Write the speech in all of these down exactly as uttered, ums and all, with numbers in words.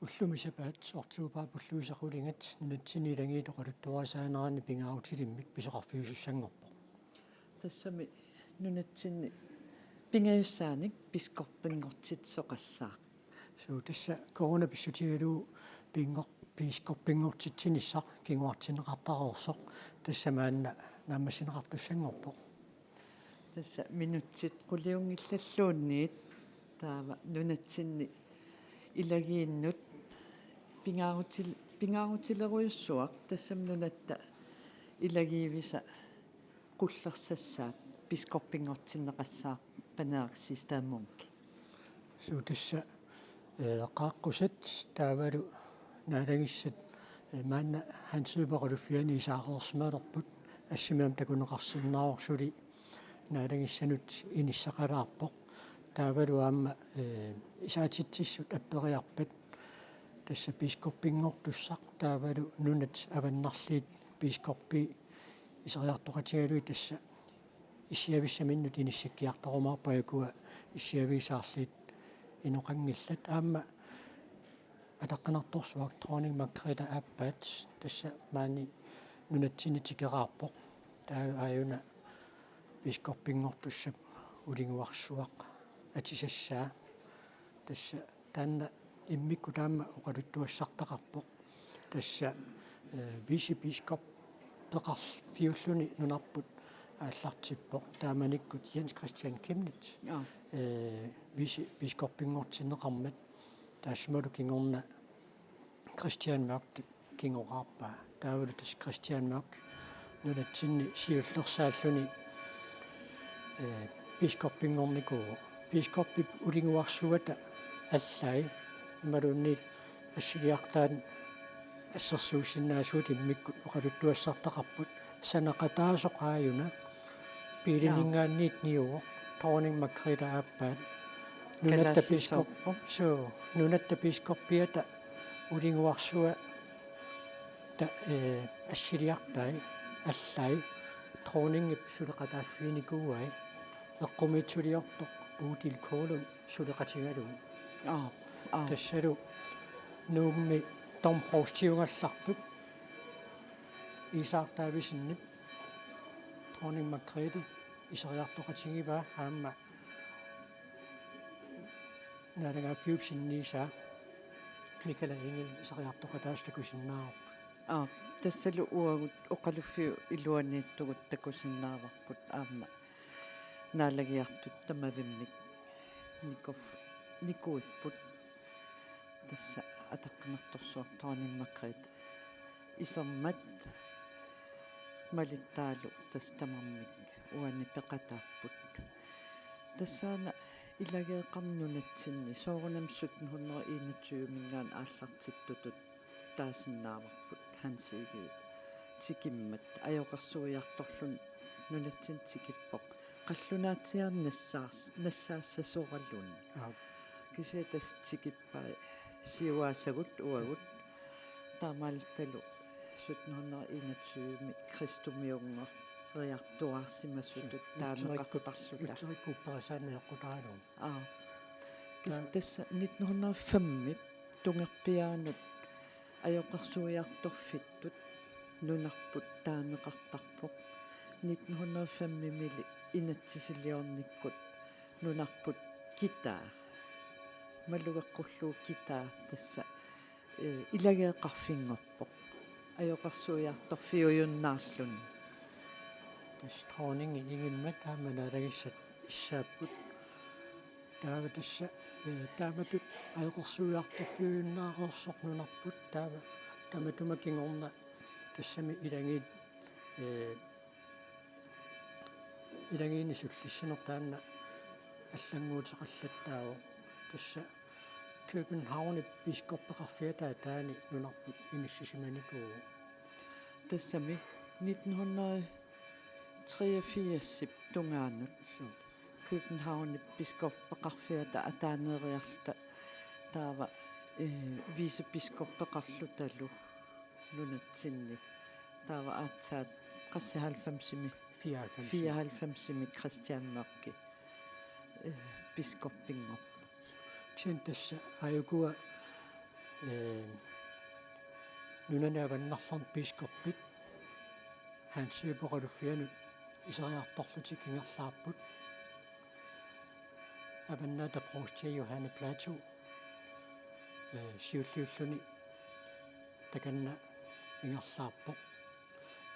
Ullumi sapaat oktobarip ulluisa qulingat nunatsinni ilagiit oqaluttuarisaanerannut pingaarutilimmik pisoqarfiusussanngorpoq. Tassami nunatsinni pingajussaanik biskoppinngortitsisoqassaaq. Suu, tassa corona pissutigalugu pinngor-, biskoppinngortitsinissaq kinguartinneqartareersoq tassa maanna naammassineqartussanngorpoq. Tassa minutsit quliunngillalluunniit taava nunatsinni ilagiinnut pingaarutil-, pingaarutilerujussuaq tassami nunatta ilagiivisa qullersassaat biskoppinngortinneqassaaq Benediktsista Munch. Suu, tassa, eh, qaaqqusat taavalu naalagissat, eh, maanna Hans Søberg oqaluffiani isaareersimalerput, assimi aamma takuneqarsinnaavoq, suli naalagissanut inissaqalaarpoq. Taavalu aamma, eh, isaatitsissut apperiarpat tassa biskoppinngortussaq taavalu nunat avannarliit biskoppi iseriartoqatigalugit tassa issiavissaminnut inissikkiartarumaarput, ajukua issiaviisaarliit inoqanngillat. Aamma ataqqinartorsuaq Dronning Margrethe aappaat tassa maani nunatsinni tikeraarpoq. Taava aajuna biskoppinngortussap ulinnguarsuaq atisassaa. Tassa taanna immikkut aamma oqaluttuassartaqarpoq. Tassa, eh, vicebiskoppeqarfiulluni nunarput aallartippoq. Taamanikkut Jens Christian Chemnitz, Joo. eh, vicebiskoppinngortinneqarmat taassumalu kingorna Christian Mørch kingoraarpaa. Taavalu tassa Christian Mørch nunatsinni siullersaalluni, eh, biskoppinngornikuuvoq. Biskoppip ulinnguarsuata allai imaluunniit assiliartaat assersuussinnaasuata immikkut oqaluttuassartaqarput. Sanaqataasoq aajuna biilininngaanniit niuvoq Dronning Margrethe aappaat. Nunatta biskop-, Kalaallisoorpoq. Suu, nunatta biskoppiata ulinnguarsuata, eh, assiliartai allai dronningip suleqataaffiginikuuai, eqqumiitsuliortoq Bodil Kaalund suleqatigalugu. Aap, aap. Tassalu Nuummi domprovstiugallartut Isak Davidsenip Dronning Margrethe iseriartoqatigivaa aamma naalagaaffiup sinniisaa Michaela Engel iseriartoqataasut takusinnaavarput. Aap, tassalu uagut oqaluffiup iluaniittugut takusinnaavarput aamma naalagiartut tamavimmik nikuf-, nikuipput. Tassa ataqqinartorsuaq Dronning Margrethe isermat malittaalu tassa tamarmik uani peqataapput. Tassaana ilageeqarneq nunatsinni soorunami sytten hundrede enogtyve-minngaanniit aallartittutut taasinnaavarput Hans Egede tikimmat, ajoqersuiartorluni nunatsinni tikippoq. Qallunaatsiaarneq nassaas-, nassaassasoraluni. Aap. Kisianni tassa tikippai siuaasagut uagut. Taamaalilluta sytten hundrede enogtyve-mi kristumiunngoriartuaarsimasutut taaneqartarluta. Uterikkut-, uterikkut upperisaaneq eqqutaalugu. Aap. Kis-, taa- tassa nitten hundrede og fem-ip tungerpiaanut ajoqersuiartorfittut nunarput taaneqartarpoq. Nitten hundrede og fem-imili inatsisiliornikkut nunarput kitaa. Malugeqqullugu kitaa tassa, eh, ilageeqarfinngorpoq. Ajoqersuiartorfiujunnaarluni. Tassa dronningi ingimmat aamma naalagissat issaapput. Taava tassa, eh, taamatut ajoqersuiartorfiujunnaareersoq nunarput, taava tamatuma kingorna tassami ilagiit, eh, ilagiinni sullissineq taanna allannguuteqallattaavoq. Tassa Københavnip biskoppeqarfiata ataani nunarput inissisimanikuuvoq. Tassami nitten hundrede treogfirsip tungaanut. Suu. Københavnip biskoppeqarfiata ataaneeriarluta taava, eh, vicebiskoppeqarlutalu nunatsinni. Taava aatsaat qassit halvfemsimi? Fireoghalvfemsimi. Fireoghalvfemsimi Christian Mørch, eh, biskoppinngorpoq. Kisianni tassa aajukua, Ee, nunani avannarlerni biskoppit Hans Egedep oqaluffianut iseriartorlutik ingerlaarput. Avannaata Provstiap Johanne Platou, ee, siulliulluni takanna ingerlaarpoq.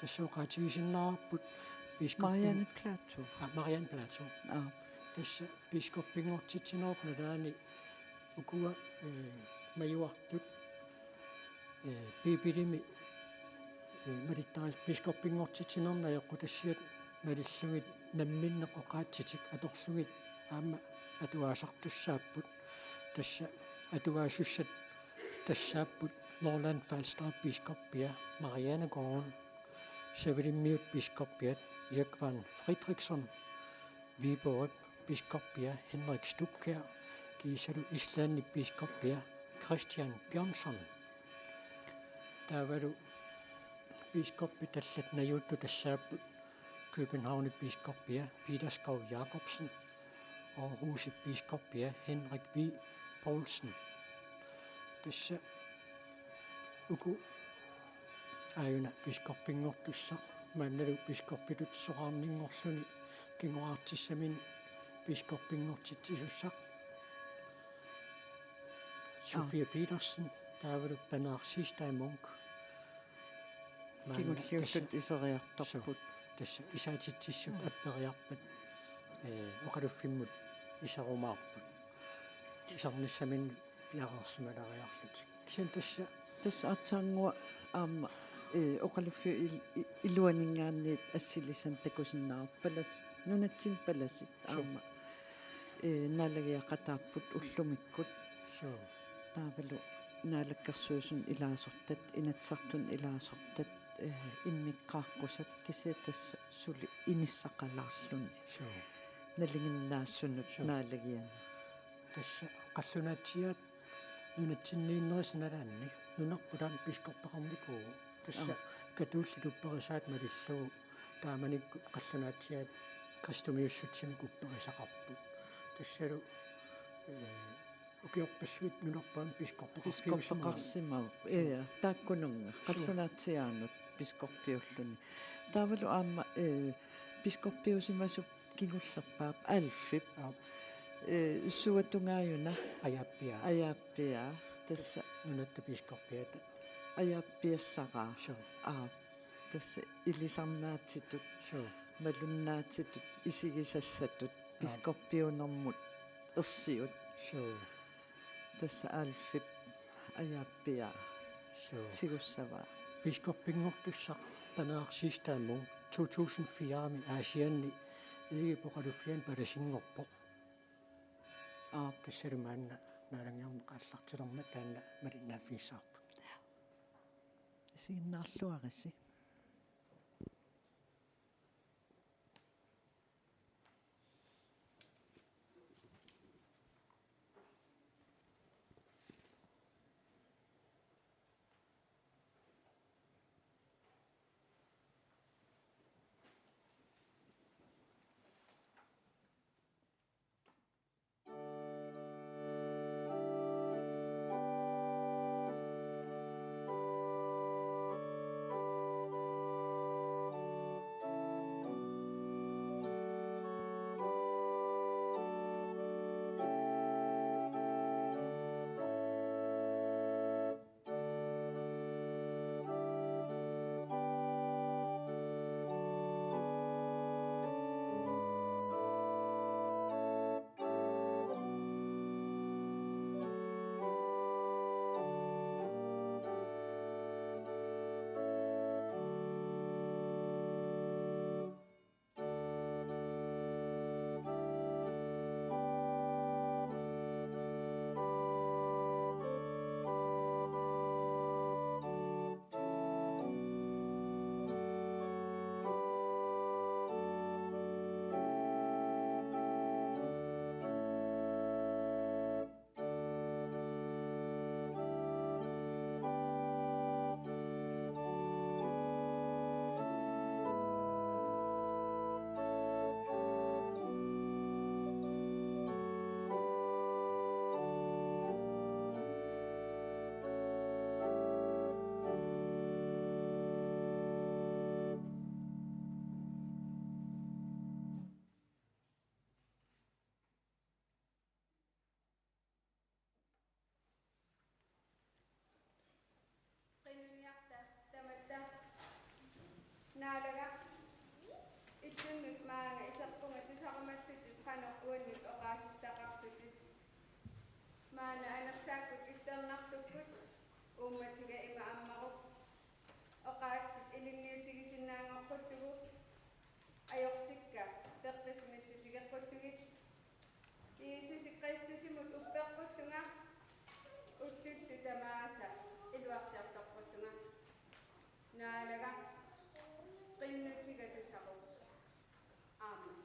Tassa oqaatigisinnaavarput biskoppin-, Marianne Platou. Aa, Marianne Platou. Aa. Tassa biskoppinngortitsinerup nalaani ukua, ee, majuartut, ee, Biibilimi, ee, malittaris-, biskoppinngortitsinermi ajoqutassiat malillugit namminneq oqaatsitik atorlugit aamma atugaasartussaapput. Tassa atugaasussat tassaapput Lolland-Falsterip biskoppia Marianne Gorn, Savalimmiut biskoppiat Jógvan Friðriksson, Viborgip biskoppia Henrik Stubkjær, kiisalu Islandip biskoppia Kristian Bjørnsson. Taavalu biskoppit allat najuuttut tassaapput Københavnip biskoppia Peter Skov Jakobsen, Aarhusip biskoppia Henrik V. Poulsen. Tassa uku aajuna biskoppinngortussaq, maannalu biskoppitut soraarninngorluni kingoraartissaminnik biskoppinngortitsisussaq Sofia Petersen, taavalu Bernhard Siegstad Munk. Maanna kingulliullutik tassa iseriartorput. Suu, tassa isaatitsissut apperiarpat, ee, oqaluffimmut iserumaarput. Isernissaminnik piareersimaleriarlutik. Kisianni tassa, tassa aatsaannguaq aamma, ee, oqaluffiup il-, i-, iluaninngaanniit assilisanik takusinnaavarput palas-, nunatsinni palasit. Suu. Aamma, ee, naalagiaqataapput ullumikkut. Suu. Taavalu Naalakkersuisuni ilaasortat, Inatsisartuni ilaasortat, ee, immikkoortut kisianni tassa suli inissaqalaarluni. Suu. Nalinginnaasunut. Suu. Naalagianik. Tassa qallunaatsiaat nunatsinniinnerisa nalaanni nunarput aamma biskoppeqarnikuuvoq. Tassa, aa, katollikit upperisaat malillugu taamanikkut qallunaatsiaat kristumiussutsimik upperisaqarput. Tassalu, ee, ukiorpassuit nunarput aamma biskoppeqarfiusimavoq. Biskoppeqarsimavoq. Suu. Ia, taakkununnga. Suu. Qallunaatsiaanut biskoppiulluni. Taavalu aamma, ee, biskoppiusimasup kingullerpaap Alfip. Aap. Ee, suatungaajuna? Ajaappiaa. Ajaappiaa. Tassa nunatta biskoppiata. Ajaappiassaraa. Suu. Aap. Tassa ilisarnaatitut. Suu. Malunnaatitut, isigisassatut, aap, biskoppiunermut ersiut. Suu. Tassa Alfip Ajaappiaa. Suu. Tigussavaa. Biskoppinngortussaq Bernhard Siegstad Munk to tusind fire-mi Aasianni Egedep oqaluffiani palasinngorpoq. Aap. Tassalu maanna naalagiarneq aallartilermat taanna malinnaaffigissavarput. Isiginnaarluarisi. Maanga iserpunga tusarumallutit qanoq uannut oqaasissaqarlutit. Maanna anersaakkut itternartukkut uummatiga ima ammaruk: Oqaatsit ilinniutigisinnaanngorullugu, ajortikka peqqissinissutigeqqullugit. Jiisusi Kristusimut uppeqqullunga, ullullu tamaasa iluarsiartoqqulluga. Naalagaq, qinnutiga tusaruk. Amen.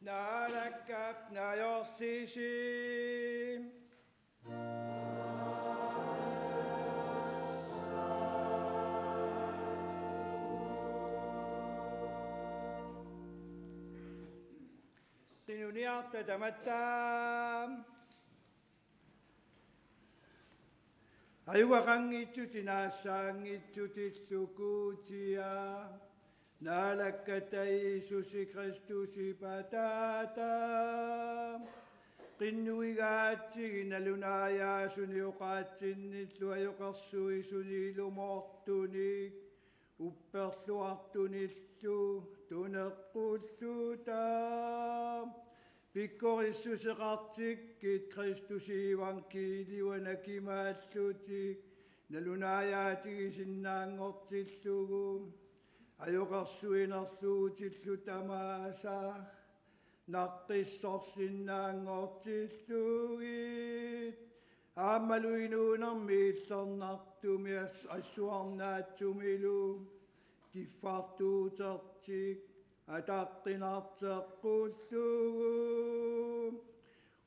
Naalakkap najorsisim. Inuniarta tamatta. Ajugaqanngitsutit naassaanngitsutillu Guutia, Naalakkatta Jiisusi Kristusip Ataata, qinnuigaatsigit nalunaajaasunit oqaatsinnillu ajoqersuisuni ilumoortunik upperluartunillu tuneqqulluta. Pikkorissuseqartikkit Kristusi iivangkiiliua nakimaallutik nalunaajaatigisinnaanngortillugu, ajoqersuinerluutillu tamaasa naqqissorsinnaanngortillugit, aammalu inuunermi illernartumi as-, assuarnaatsumilu kiffartuutertik ataqqinarteqqullugu,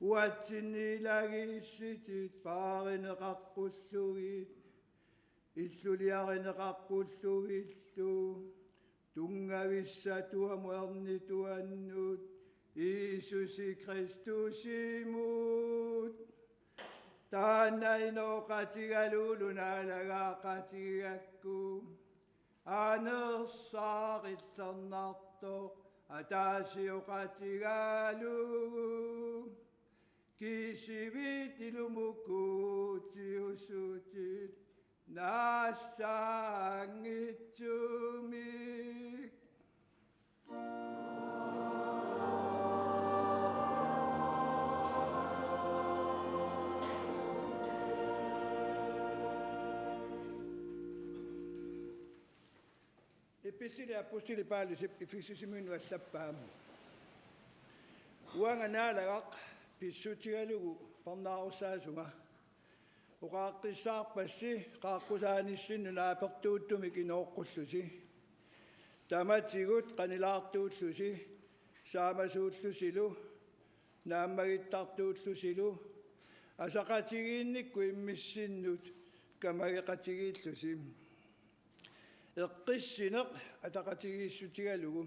uatsinni ilagiissitit paarineqaqqullugit illuliarineqaqqullugillu, tunngavissatuamut ernituannut Jiisusi Kristusimut. Taanna inooqatigalugulu naalagaaqatigigakku, anersaaq illernartoq ataasioqatigalugu, kisivit ilumut Guutiusutit naassaanngitsumik. Episteli aposteli Paulusip Efesusiminut allappaa. Uanga Naalagaq pissutigalugu parnaarussaasunga, oqaaqqissaarpassi qaaqqusaanissinnut naapertuuttumik inooqqullusi, tamatigut qanilaartuullusi, saamasuullusilu, naammagittartuullusilu, asaqatigiinnikkut immissinnut kamageqatigiillusi. Eqqissineq ataqatigiissutigalugu,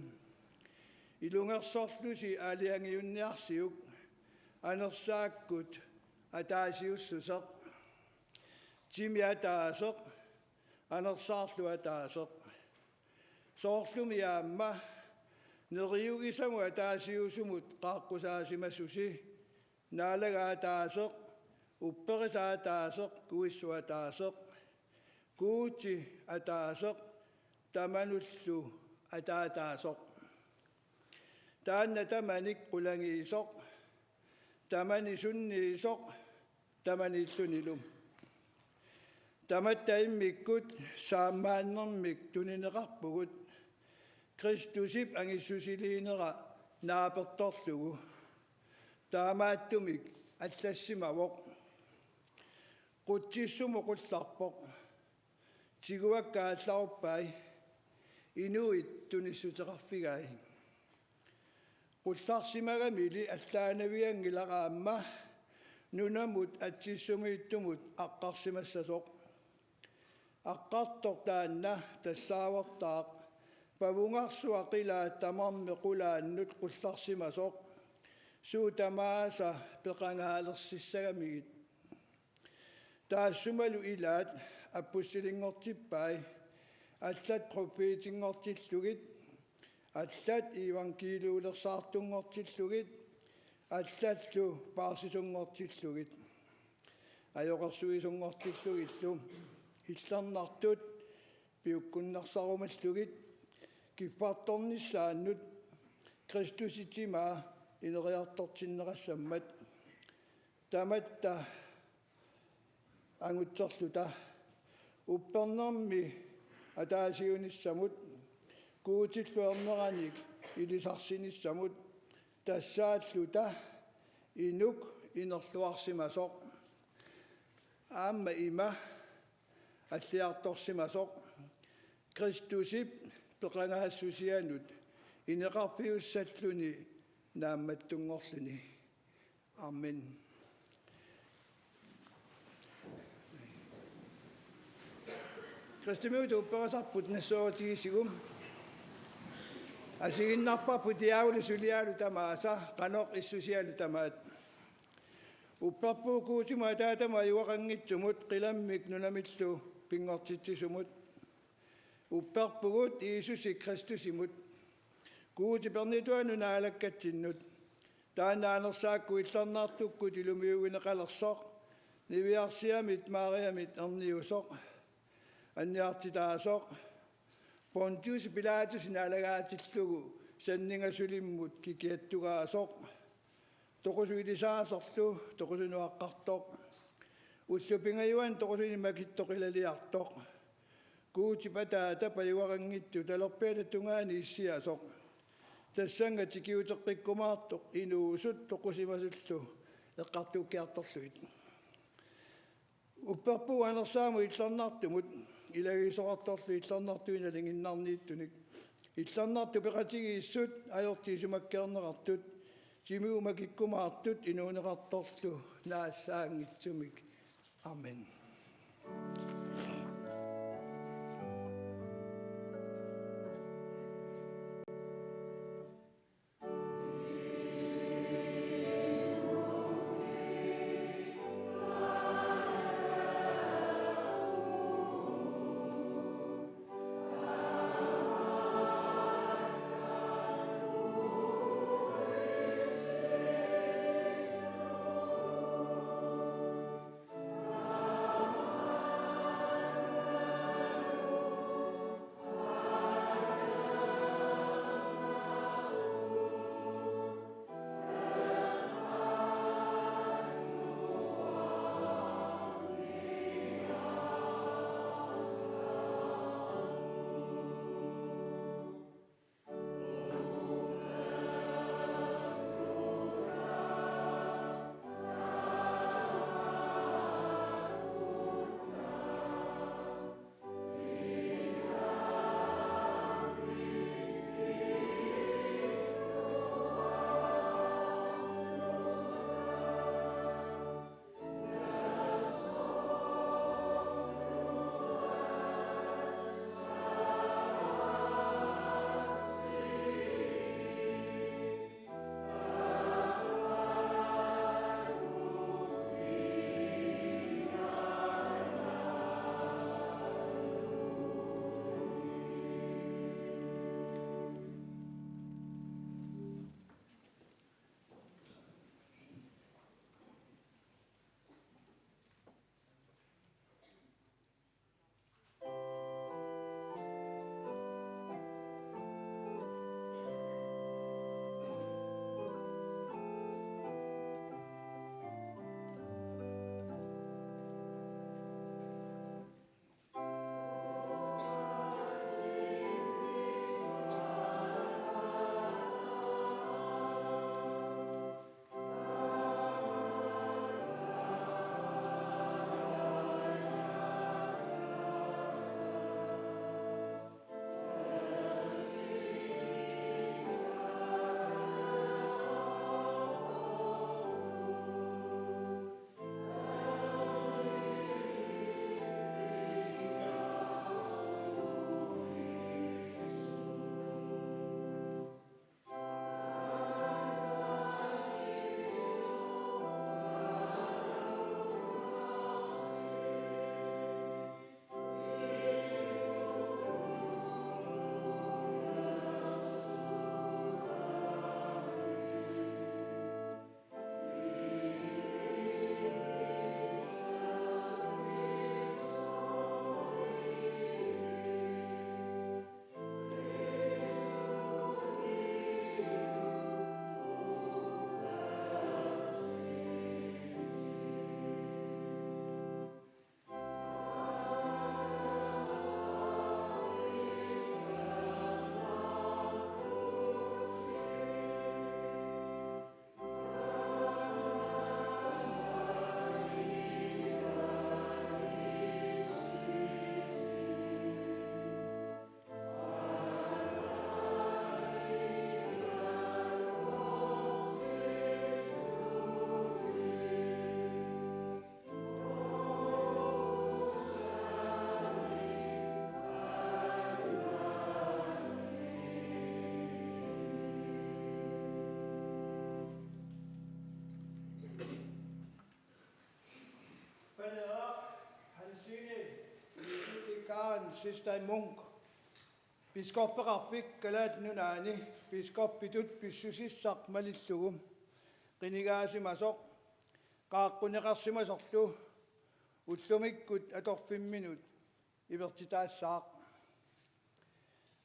ilungersorlusi aalajangiunniarsiuk, anersaakkut ataasiussuseq, timi ataaseq, anersaarlu ataaseq. Soorlumi aamma neriugisamut ataasiusumut qaaqqusaassimasusi, naalaga ataaseq, upperisa ataaseq, kuissu ataaseq, Guuti ataaseq, tamanullu ataataaseq. Taanna tamanik qulagiisoq, tamani sunniisoq, tamanillunilu. Tamatta immikkut saammaannermik tunineqarpugut, Kristusip angissusiliinera naapertorlugu. Taamaattumik allassimavoq. Qutsissumut qullarpoq. Tiguakka aallaruppai. Inuit tunissuteqarfigai. Qullarsimagamili allaanavianngilaq aamma nunamut atsissumiittumut aqqarsimassasoq. Aqqartoq taanna tassaavortaaq pavungarsuaq ilaat tamarmik qulaannut qullarsimasoq, suut tamaasa peqangaalersissagamigit. Taassumalu ilaat appussilinngortippai, allat profeetinngortillugit, allat iivangkiiliulersaartunngortillugit, allallu paarsisunngortillugit, ajoqersuisunngortillugillu, illernartut piukkunnersarumallugit, kiffartornissaannut Kristusip timaa ineriartortinneqassammat. Tamatta angutserluta, uppernermi ataasiunissamut, Guutillu erneranik ilisarsinissamut, tassaalluta inuk inerluarsimasoq. Aamma ima alliartorsimasoq, Kristusip peqangaassusianut ineqarfiussalluni naammattunngorluni. Amen. Kristumiut upperisarput nassuerutigisigu. Asiginnarparput diaavuli suliaalu tamaasa, qanoq issusialu tamaat. Upperpugut Guutimut Ataatamut ajugaqanngitsumut, qilammik nunamillu pinngortitsisumut. Upperpugut Jiisusi Kristusimut, Guuti pernituanut Naalakkatsinnut. Taanna anersaakkut illarnartukkut ilumiugineqalersoq, niviarsiamit Mariamit erniusoq, anniartitaasoq, Pontius Pilatusip naalagaatillugu sanningasulimmut kikiattugaasoq, toqusoq ilisaasorlu toqusunut aqqartoq, ullut pingajuanni toqusunit makittoq ilaliartoq, Guutip Ataatap ajugaqanngitsut talerpiata tungaani issiasoq, tassannga tikiuteqqikkumaartoq inuusut toqusimasullu eqqartukkiartorlugit. Upperpugut anersaamut illarnartumut, ilagisorartorlu illarnartuinnaq nalinginnarniittunik. Illarnartut peqatigiissut ajortut isumakkeerneqartut, timigut makikkumaartut inuuneqartorlu naassaanngitsumik. Amen. Hansini Karen Sister Munk, biskoppeqarfik Kalaallit Nunaanni biskoppitut pissusissaq malillugu qinigaasimasoq qaaqquneqarsimasorlu ullumikkut atorfimminut ivertitaassaaq.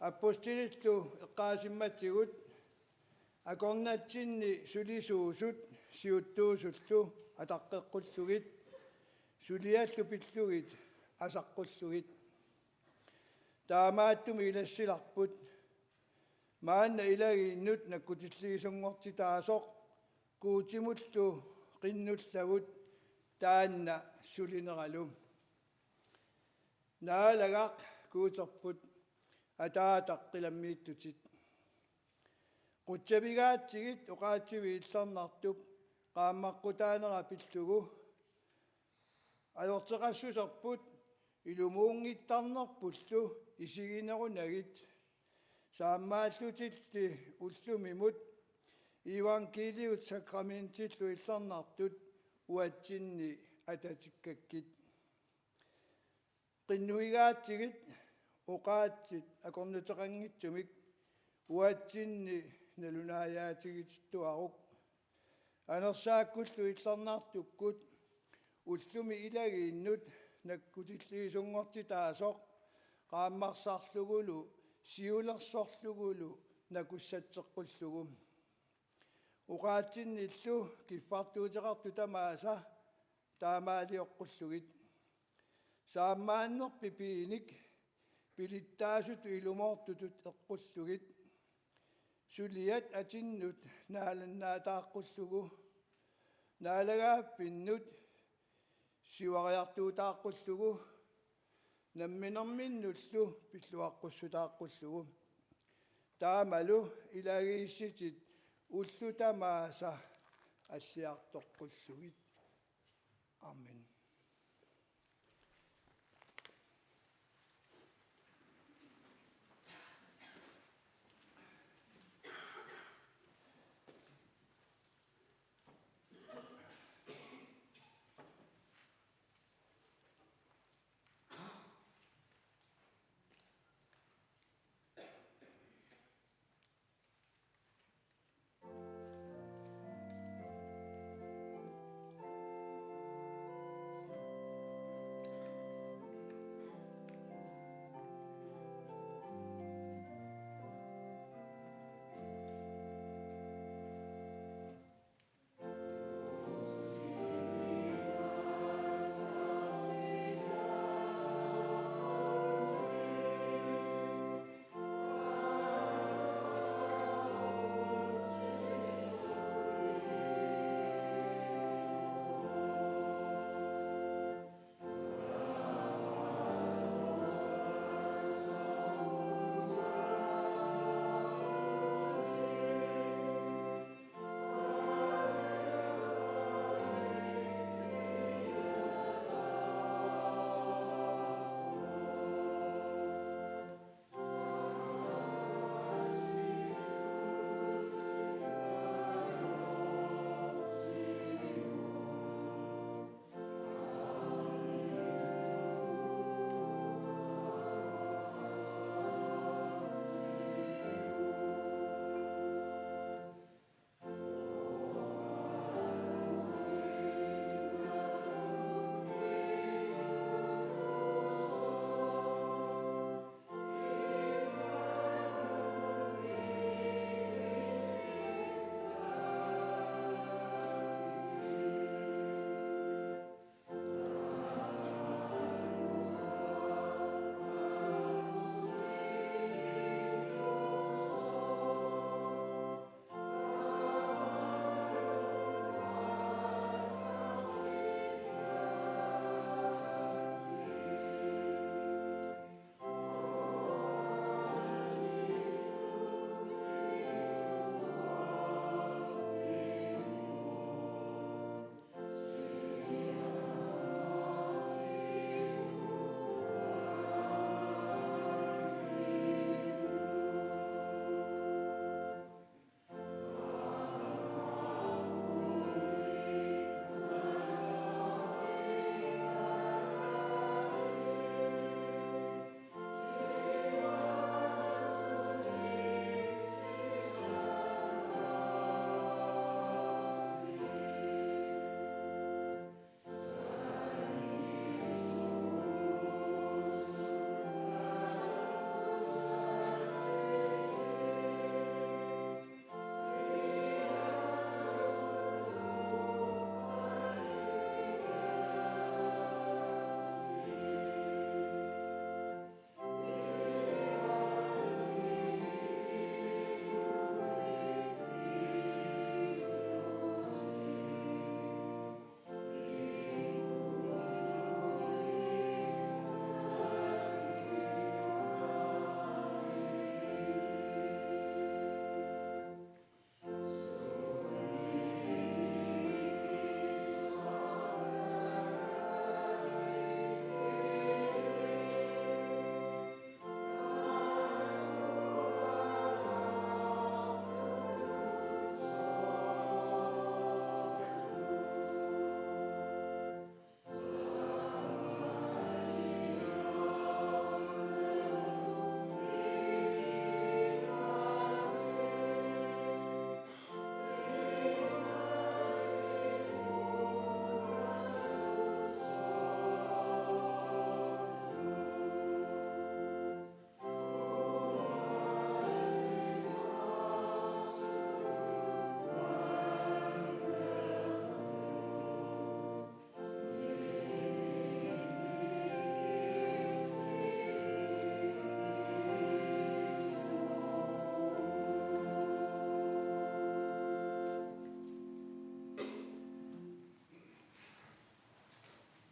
Apostelillu eqqaasimmatigut akornatsinni sulisuusut siuttuusullu ataqqeqqullugit, suliallu pillugit asaqqullugit. Taamaattumik ilassilarput maanna ilagiinnut nakkutilliisunngortitaasoq Guutimullu qinnullagut taanna sulineralu. Naalagaq Guuterput, Ataataq, qilammiittutit. Qutsavigaatsigit oqaatsivit illarnartup qaammaqqutaanera pillugu ajorteqassuserput ilumuunngittarnerpullu isiginerunagit, saammaallutilli ullumimut iivangkiiliut sakramentillu illarnartut uatsinni atatikkakkit. Qinnuigaatsigit oqaatsit akornuteqanngitsumik uatsinni nalunaajaatigiittuaruk. Anersaakkullu illarnartukkut ullumi ilagiinnut nakkutilliisunngortitaasoq qaammarsarlugulu siulersorlugulu nakussatseqqullugu. Oqaatsinnillu kiffartuuteqartut tamaasa taamaalioqqullugit. Saammaannerpit piinik pilittaasutut ilumoortutut eqqullugit. Suliat atinnut naalannaataaqqullugu. Naalagaaffinnut siuariartuutaaqqullugu. Namminerminnullu pilluaqqussutaaqqullugu. Taamalu ilagiissitit ullut tamaasa alliartoqqullugit. Amen.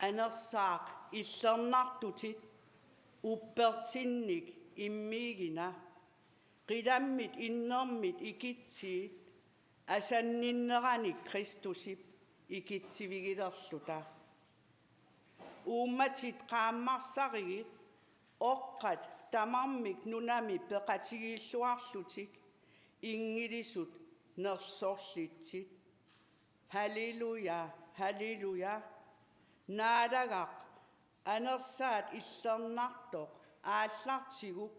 Anersaaq illernartutit, uppertinnik immiigina, qilammit innermit ikitsiit, asanninneranik Kristusip ikitsivigilerluta. Uummatit qaammarsarigit, oqqat tamarmik nunami peqatigiilluarlutik, inngilisut nersorlitsit. Halleluja, halleluja. Naalagaq anersaat illernartoq aallartiguk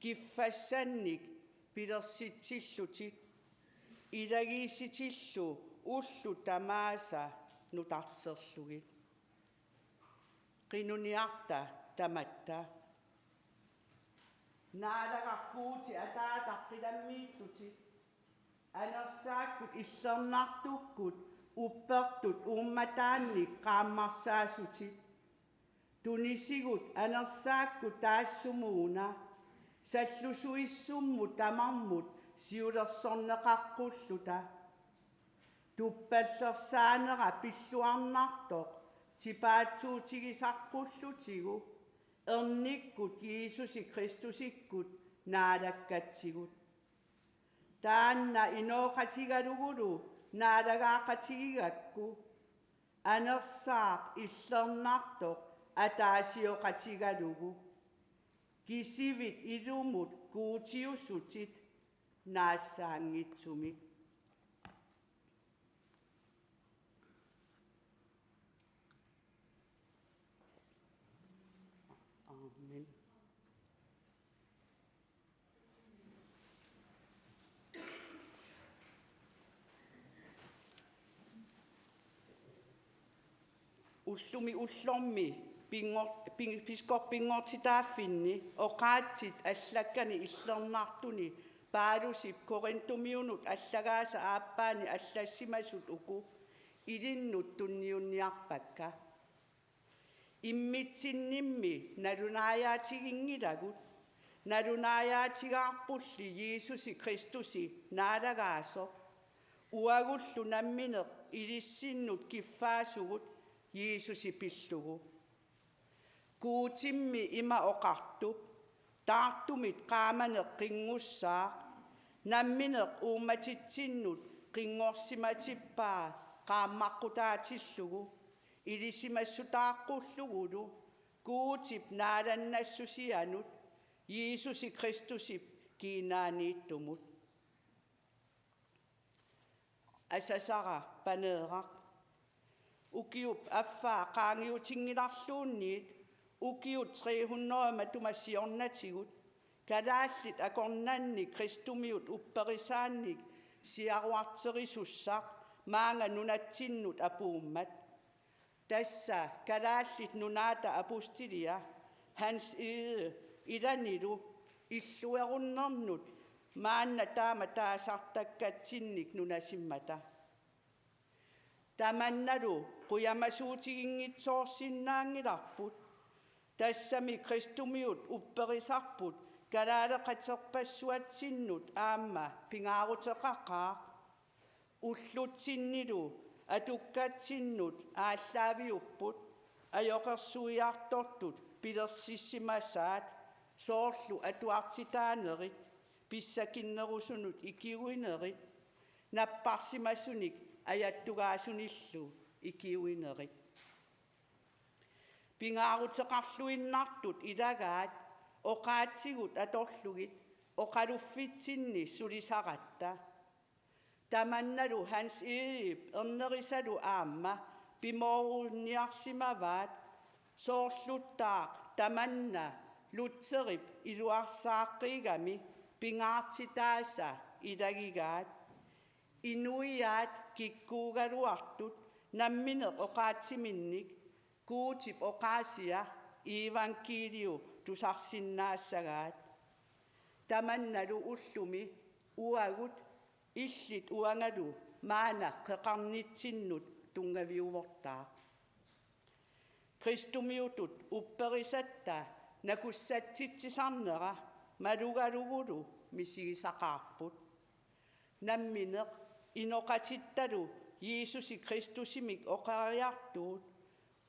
kiffassannik pilersitsillutit, ilagiissitillu ullut tamaasa nutarterlugit. Qinuniarta tamatta. Naalagaq Guuti Ataataq qilammiillutit, anersaakkut illernartukkut uppertut uummataannik qaammarsaassutit. Tunisigut anersaakkut taassumuuna sallusuissummut tamarmut siulersorneqaqqulluta. Tuppallersaanera pilluarnartoq tipaatsuutigisaqqullutigu, ernikkut Jiisusi Kristusikkut naalakkatsigut. Taanna inooqatigalugulu naalagaaqatigigakku, anersaaq illernartoq ataasioqatigalugu, kisivit ilumut Guutiussutit naassaanngitsumik. Amen. Ullumi ullormi pinngor-, pin-, piskorpinngortitaaffinni oqaatsit allakkani illernartuni Paulusip Korintumiunut allagaasa aappaani allassimasut uku ilinnut tunniunniarpakka. Immitsinnimmi nalunaajaatiginngilagut, nalunaajaatigaarpulli Jiisusi Kristusi naalagaasoq, uagullu nammineq ilissinnut kiffaasugut Jiisusi pillugu. Guutimmi ima oqartup: Taartumit qaamaneq qinngussaaq, nammineq uummatitsinnut qinngorsimatippaa qaammaqqutaatillugu, ilisimassutaaqqullugulu Guutip naalannassusianut Jiisusi Kristusip kiinaaniittumut. Asasara Paneeraq. Ukiup affaa qaangiutinngilarluunniit ukiut tre hundrede matuma siornatigut kalaallit akornanni kristumiut upperisaannik siaruarterisussaq maanga nunatsinnut apuummat. Tassa Kalaallit Nunaata apustilia Hans Egede ilanilu illuerunnernut maanna taama taasartakkatsinnik nunasimmata. Tamannalu qujamasuutiginngitsoorsinnaanngilarput. Tassami kristumiut upperisarput kalaaleqaterpassuatsinnut aamma pingaaruteqaqaaq. Ullutsinnilu atukkatsinnut aallaaviupput ajoqersuiartortut pilersissimasaat, soorlu atuartitaanerit, pissakinnerusunut ikiuinerit, napparsimasunik ajattugaasunillu ikiuinerit. Pingaaruteqarluinnartut ilagaat oqaatsigut atorlugit oqaluffitsinni sulisaratta. Tamannalu Hans Egedep ernerisalu aamma pimoorunniarsimavaat, soorluttaaq tamanna Lutherip iluarsaaqqiigami pingaartitaasa ilagigaat: Inuiaat kikkuugaluartut nammineq oqaatsiminnik Guutip oqaasia iivangkiiliu tusarsinnaassagaat. Tamannalu ullumi uagut illit uangalu maanna qeqarnitsinnut tunngaviuvortaaq. Kristumiutut upperisatta nakussatsitsisarnera malugalugulu misigisaqaarput. Nammineq inoqatittalu Jiisusi Kristusimik oqariartuut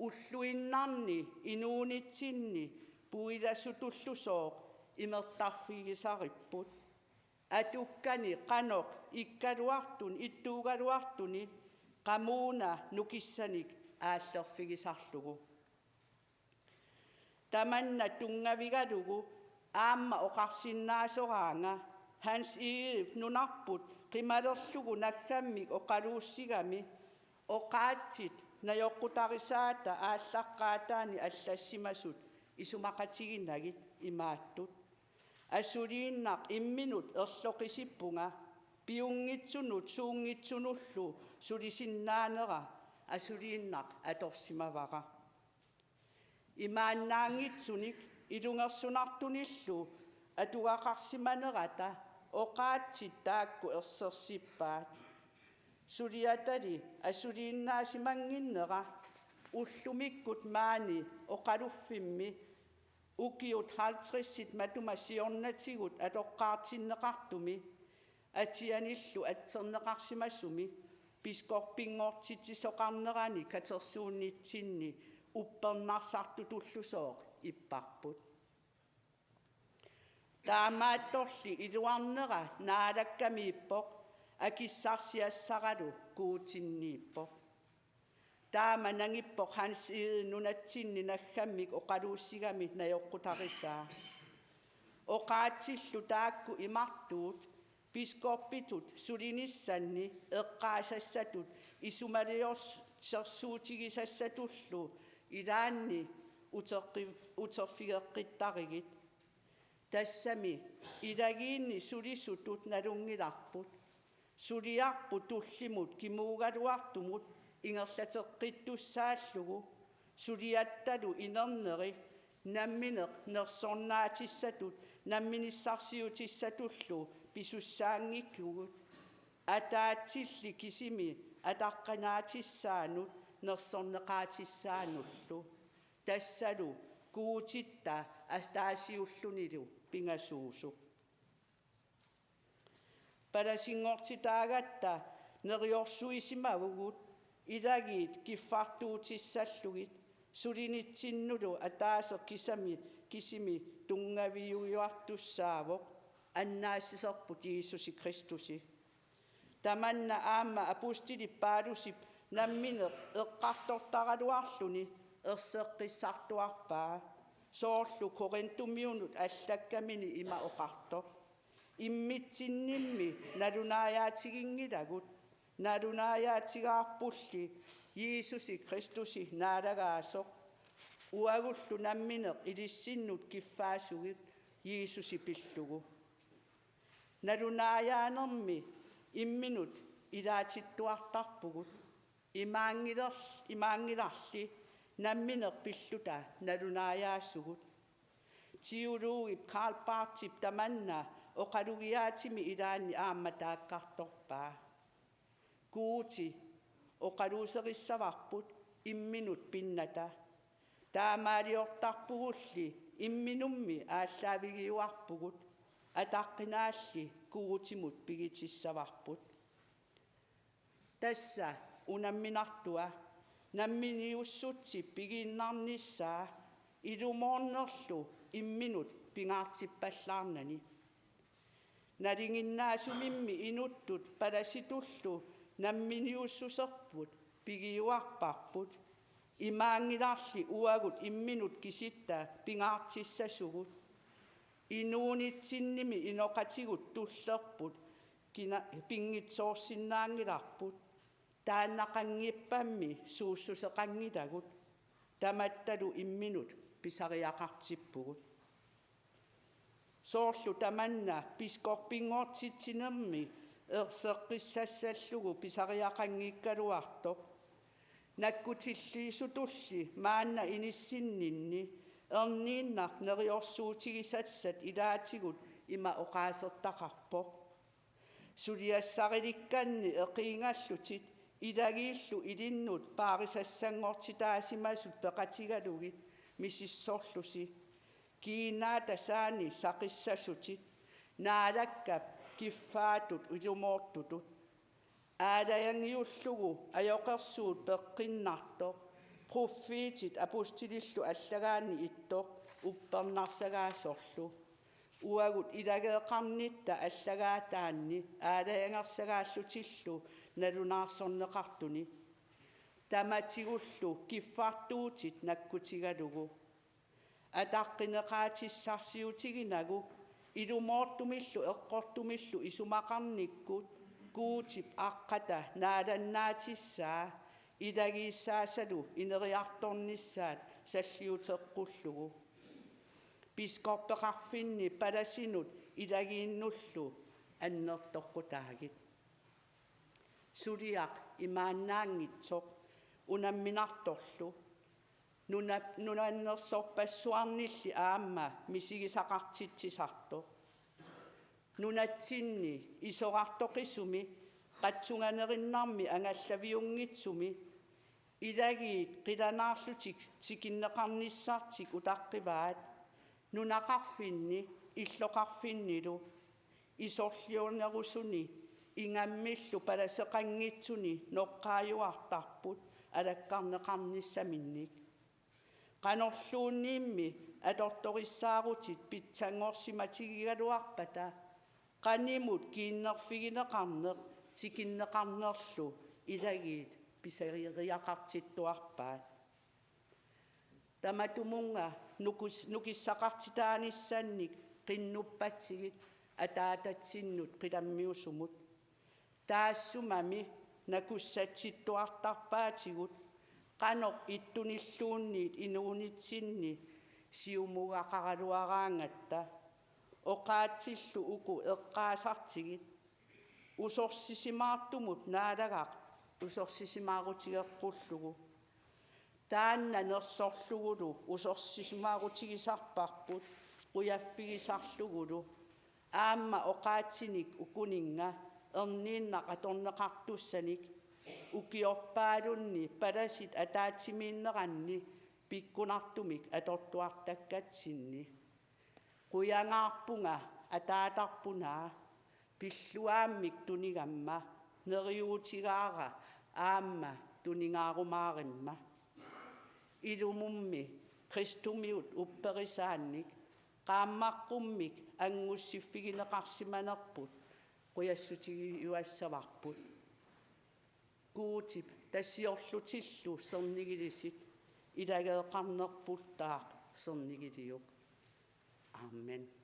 Ulluinnarni inuunitsinni puilasutullusooq imertarfigisaripput. Atukkani qanoq ikkaluartun ittuugaluartuni qamuuna nukissanik aallerfigisarlugu. Tamanna tunngavigalugu aamma oqarsinnaasoraanga Hans Egedep nunarput qimalerlugu naggammik oqaluussigami oqaatsit najoqqutarisaata aallaqqaataani allassimasut isumaqatiginagit imaattut: Asuliinnaq imminut erloqisippunga, piunngitsunut suunngitsunullu sulisinnaanera asuliinnaq atorsimavara. Imaannaanngitsunik ilungersunartunillu atugaqarsimanerata oqaatsit taakku ersersippaat. Suliatali asuliinnaasimannginnera ullumikkut maani oqaluffimmi ukiut halvtredsit matuma siornatigut atoqqaartinneqartumi atianillu atserneqarsimasumi biskoppinngortitsisoqarnerani katersuunnitsinni uppernarsartutullusooq ipparput. Taamaattorli iluarnera Naalakkamiippoq, akissarsiassaralu Guutinniippoq. Taama nangippoq Hans Egede nunatsinni naggammik oqaluussigami najoqqutarisaa. Oqaatsillu taakku imartuut biskoppitut sulinissanni eqqaasassatut isumaliorsersuutigisassatullu ilaanni uteqqi-, uterfigeqqittarigit. Tassami ilagiinni sulisutut nalunngilarput. Suliarput tullimut kimuugaluartumut ingerlateqqittussaallugu, suliattalu inerneri nammineq nersornaatissatut namminissarsiutissatullu pisussaanngikkugut, ataatsilli kisimi ataqqinaatissaanut nersorneqaatissaanullu. Tassalu Guutitta ataasiullunilu pingasuusoq. Palasinngortitaagatta neriorsuisimavugut ilagiit kiffartuutissallugit, sulinitsinnilu ataaseq kisami, kisimi tunngaviujuartussaavoq, annaassiserput Jiisusi Kristusi. Tamanna aamma apustili Paulusip nammineq eqqartortaraluarluni erseqqissartuarpaa, soorlu Korintumiunut allakkamini ima oqartoq: Immitsinnimmi nalunaajaatiginngilagut, nalunaajaatigaarpulli Jiisusi Kristusi naalagaasoq, uagullu nammineq ilissinnut kiffaasugut Jiisusi pillugu. Nalunaajaanermi imminut ilaatittuartarpugut, imaanngiler-, imaanngilarli nammineq pilluta nalunaajaasugut. Teologip Karl Barthip tamanna oqalugiaatimi ilaanni aamma taakkartorpaa: Guuti oqaluuserissavarput imminut pinnata. Taamaaliortarpugulli imminummi aallaavigiuarpugut, ataqqinaalli Guutimut pigitissavarput. Tassa unamminartua namminiussutsip pigiinnarnissaa ilumoornerlu imminut pingaartippallaarnani. Nalinginnaasumimmi inuttut palasitullu namminiussuserput pigiuarparput. Imaanngilarli uagut imminut kisitta pingaartissasugut. Inuunitsinnimi inoqatigut tullerput kina-, pinngitsoorsinnaanngilarput. Taannaqanngippammi suussuseqanngilagut, tamattalu imminut pisariaqartippugut. Soorlu tamanna biskoppinngortitsinermi erseqqissassallugu pisariaqanngikkaluartoq. Nakkutilliisutulli maanna inissinninni erniinnaq neriorsuutigisassat ilaatigut ima oqaasertaqarpoq: Suliassarilikkanni eqiingallutit ilagiillu ilinnut paarisassanngortitaasimasut peqatigalugit misissorlusi, kiinaa tasaani saqissasutit, Naalakkap kiffaatut ilumoortutut. Aalajangiullugu ajoqersuut peqqinnartoq, Pruffiitit apustilillu allagaanni ittoq uppernarsagaasorlu. Uagut ilageeqarnitta allagaataanni aalajangersagaallutillu nalunaarsorneqartuni. Tamatigullu kiffartuutit nakkutigalugu. Ataqqineqaatissarsiutiginagu ilumoortumillu eqqortumillu isumaqarnikkut Guutip aqqata naalannaatissaa ilagiissaasalu ineriartornissaat salliuteqqullugu. Biskoppeqarfinni palasinut ilagiinnullu annertoqqutaagit. Suliaq imaannaanngitsoq unamminartorlu nuna-, nunannersorpassuarnilli aamma misigisaqartitsisartoq. Nunatsinni isorartoqisumi qatsunganerinnarmi angallaviunngitsumi ilagiit qilanaarlutik tikinneqarnissartik utaqqivaat nunaqarfinni illoqarfinnilu. Isorliunerusuni ingammillu palaseqanngitsuni noqqaajuartarput alakkarneqarnissaminnik. Qanorluunniimmi atortorissaarutit pitsanngorsimatigigaluarpata qanimut kiinnerfigineqarneq tikinneqarnerlu ilagiit pisariaqartittuarpaat. Tamatumunnga nukus-, nukissaqartitaanissannik qinnuppatsigit ataatatsinnut qilammiusumut. Taassumami nakussatsittuartarpaatigut qanoq ittunilluunniit inuunitsinni siumugaqaraluaraangatta. Oqaatsillu uku eqqaasartigit: Usorsisimaartumut Naalagaq usorsisimaarutigeqqullugu. Taanna nersorlugulu usorsisimaarutigisarparput qujaffigisarlugulu. Aamma oqaatsinik ukuninnga erniinnaq atorneqartussanik ukiorpaalunni palasit ataatsimiinneranni pikkunartumik atortuartakkatsinni. Qujangaarpunga ataatarpunaa, pilluaammik tunigamma neriuutigaara aamma tuningaarumaarimma. Ilumummi Kristumiut upperisaannik qaammaqqummik angussiffigineqarsimanerput qujassutigiuassavarput. Guutip tasiorlutillu sernigilissit, ilageeqarnerpultaaq sernigiliuk. Amen.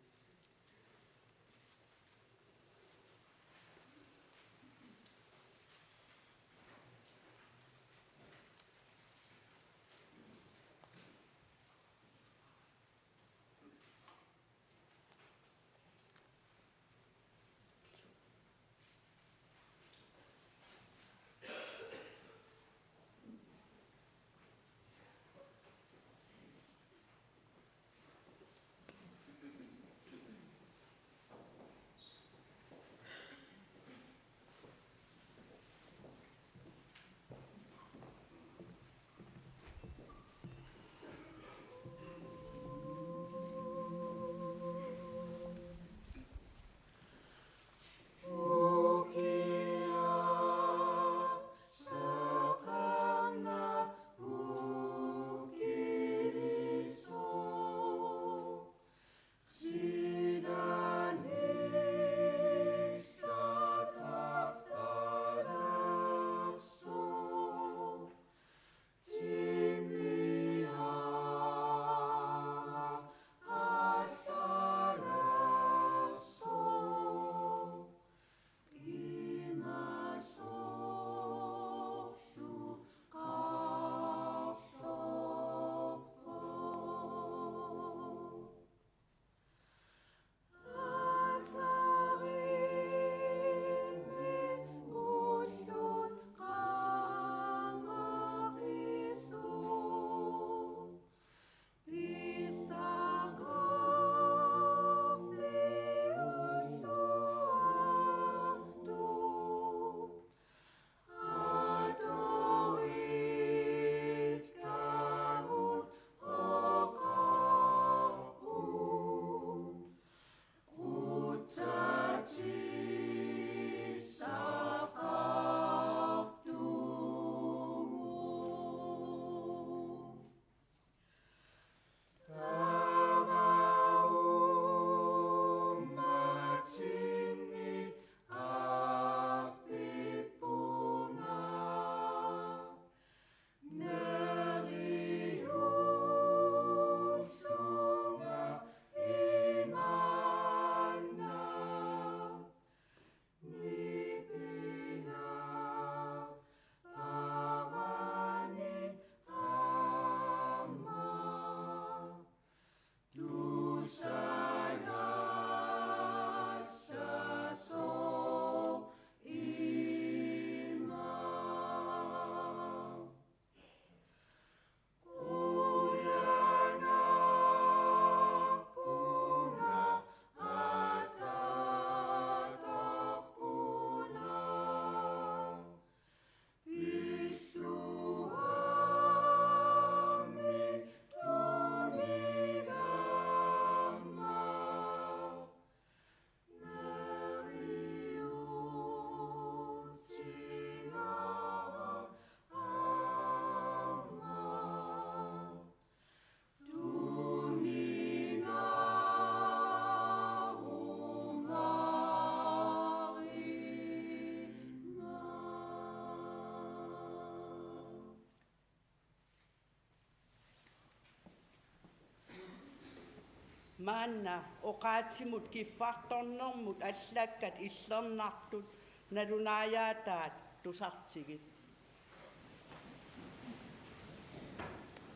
Maanna oqaatsimut kiffartornermut allakkat illernartut nalunaajaataat tusartigit.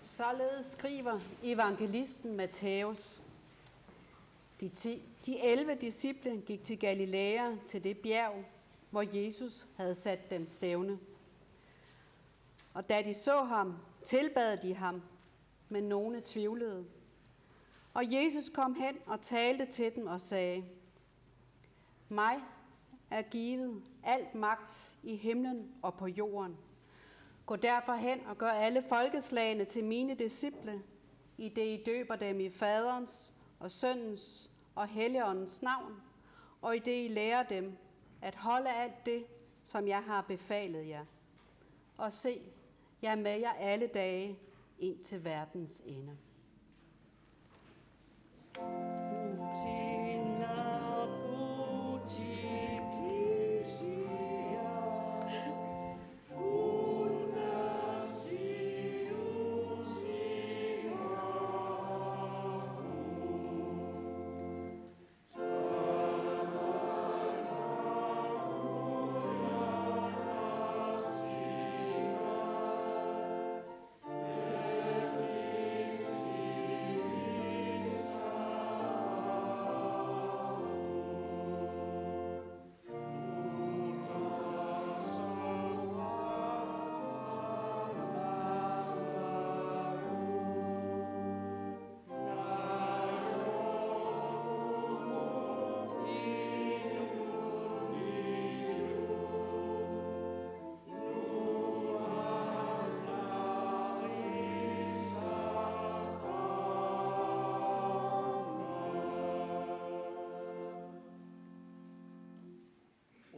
Således skriver evangelisten Matthæus: De, ti, de elleve disciple gik til Galilæa, til det bjerg, hvor Jesus havde sat dem stævne. Og da de så ham, tilbad de ham, men nogle tvivlede. Og Jesus kom hen og talte til dem og sagde: Mig er givet alt magt i himlen og på jorden. Gå derfor hen og gør alle folkeslagene til mine disciple, i det I døber dem i Faderens og Sønnens og Helligåndens navn, og i det I lærer dem at holde alt det, som jeg har befalet jer. Og se, jeg er med jer alle dage ind til verdens ende.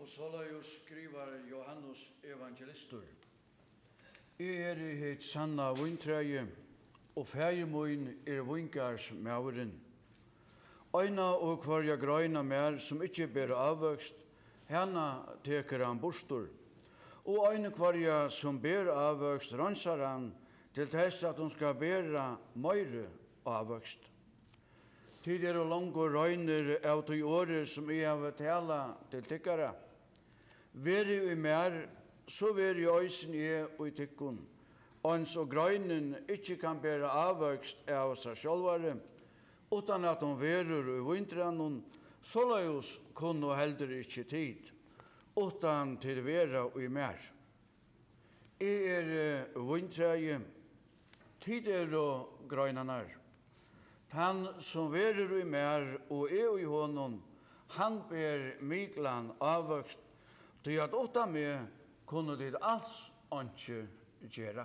Og således skriver Johannes evangelistur: Eg eri hitt sanna víntræið, og Faðir mín er víngarðsmaðurin. Eina og hvørja grein á mær, sum ikki ber ávøkst, hana tekur hann burtur, og eina hvørja, sum ber ávøkst, reinsar hann, til tess at hon skal bera meiri ávøkst. Tit eru longu reinir av tí orði, sum eg havi talað til tykkara. Verið í mær, so verði eisini eg í tykkum. Eins og greinin ikki kann bera ávøkst av sær sjálvari, uttan at hon verður í víntræðnum, soleiðis kunnu heldur ikki tit, uttan tit vera í mær. Eg eri víntræið, tit eru greinarnar. Tann, sum verður í mær og eg í honum, hann ber miklan ávøkst, tí at uttan meg kunnu tit als einki gera.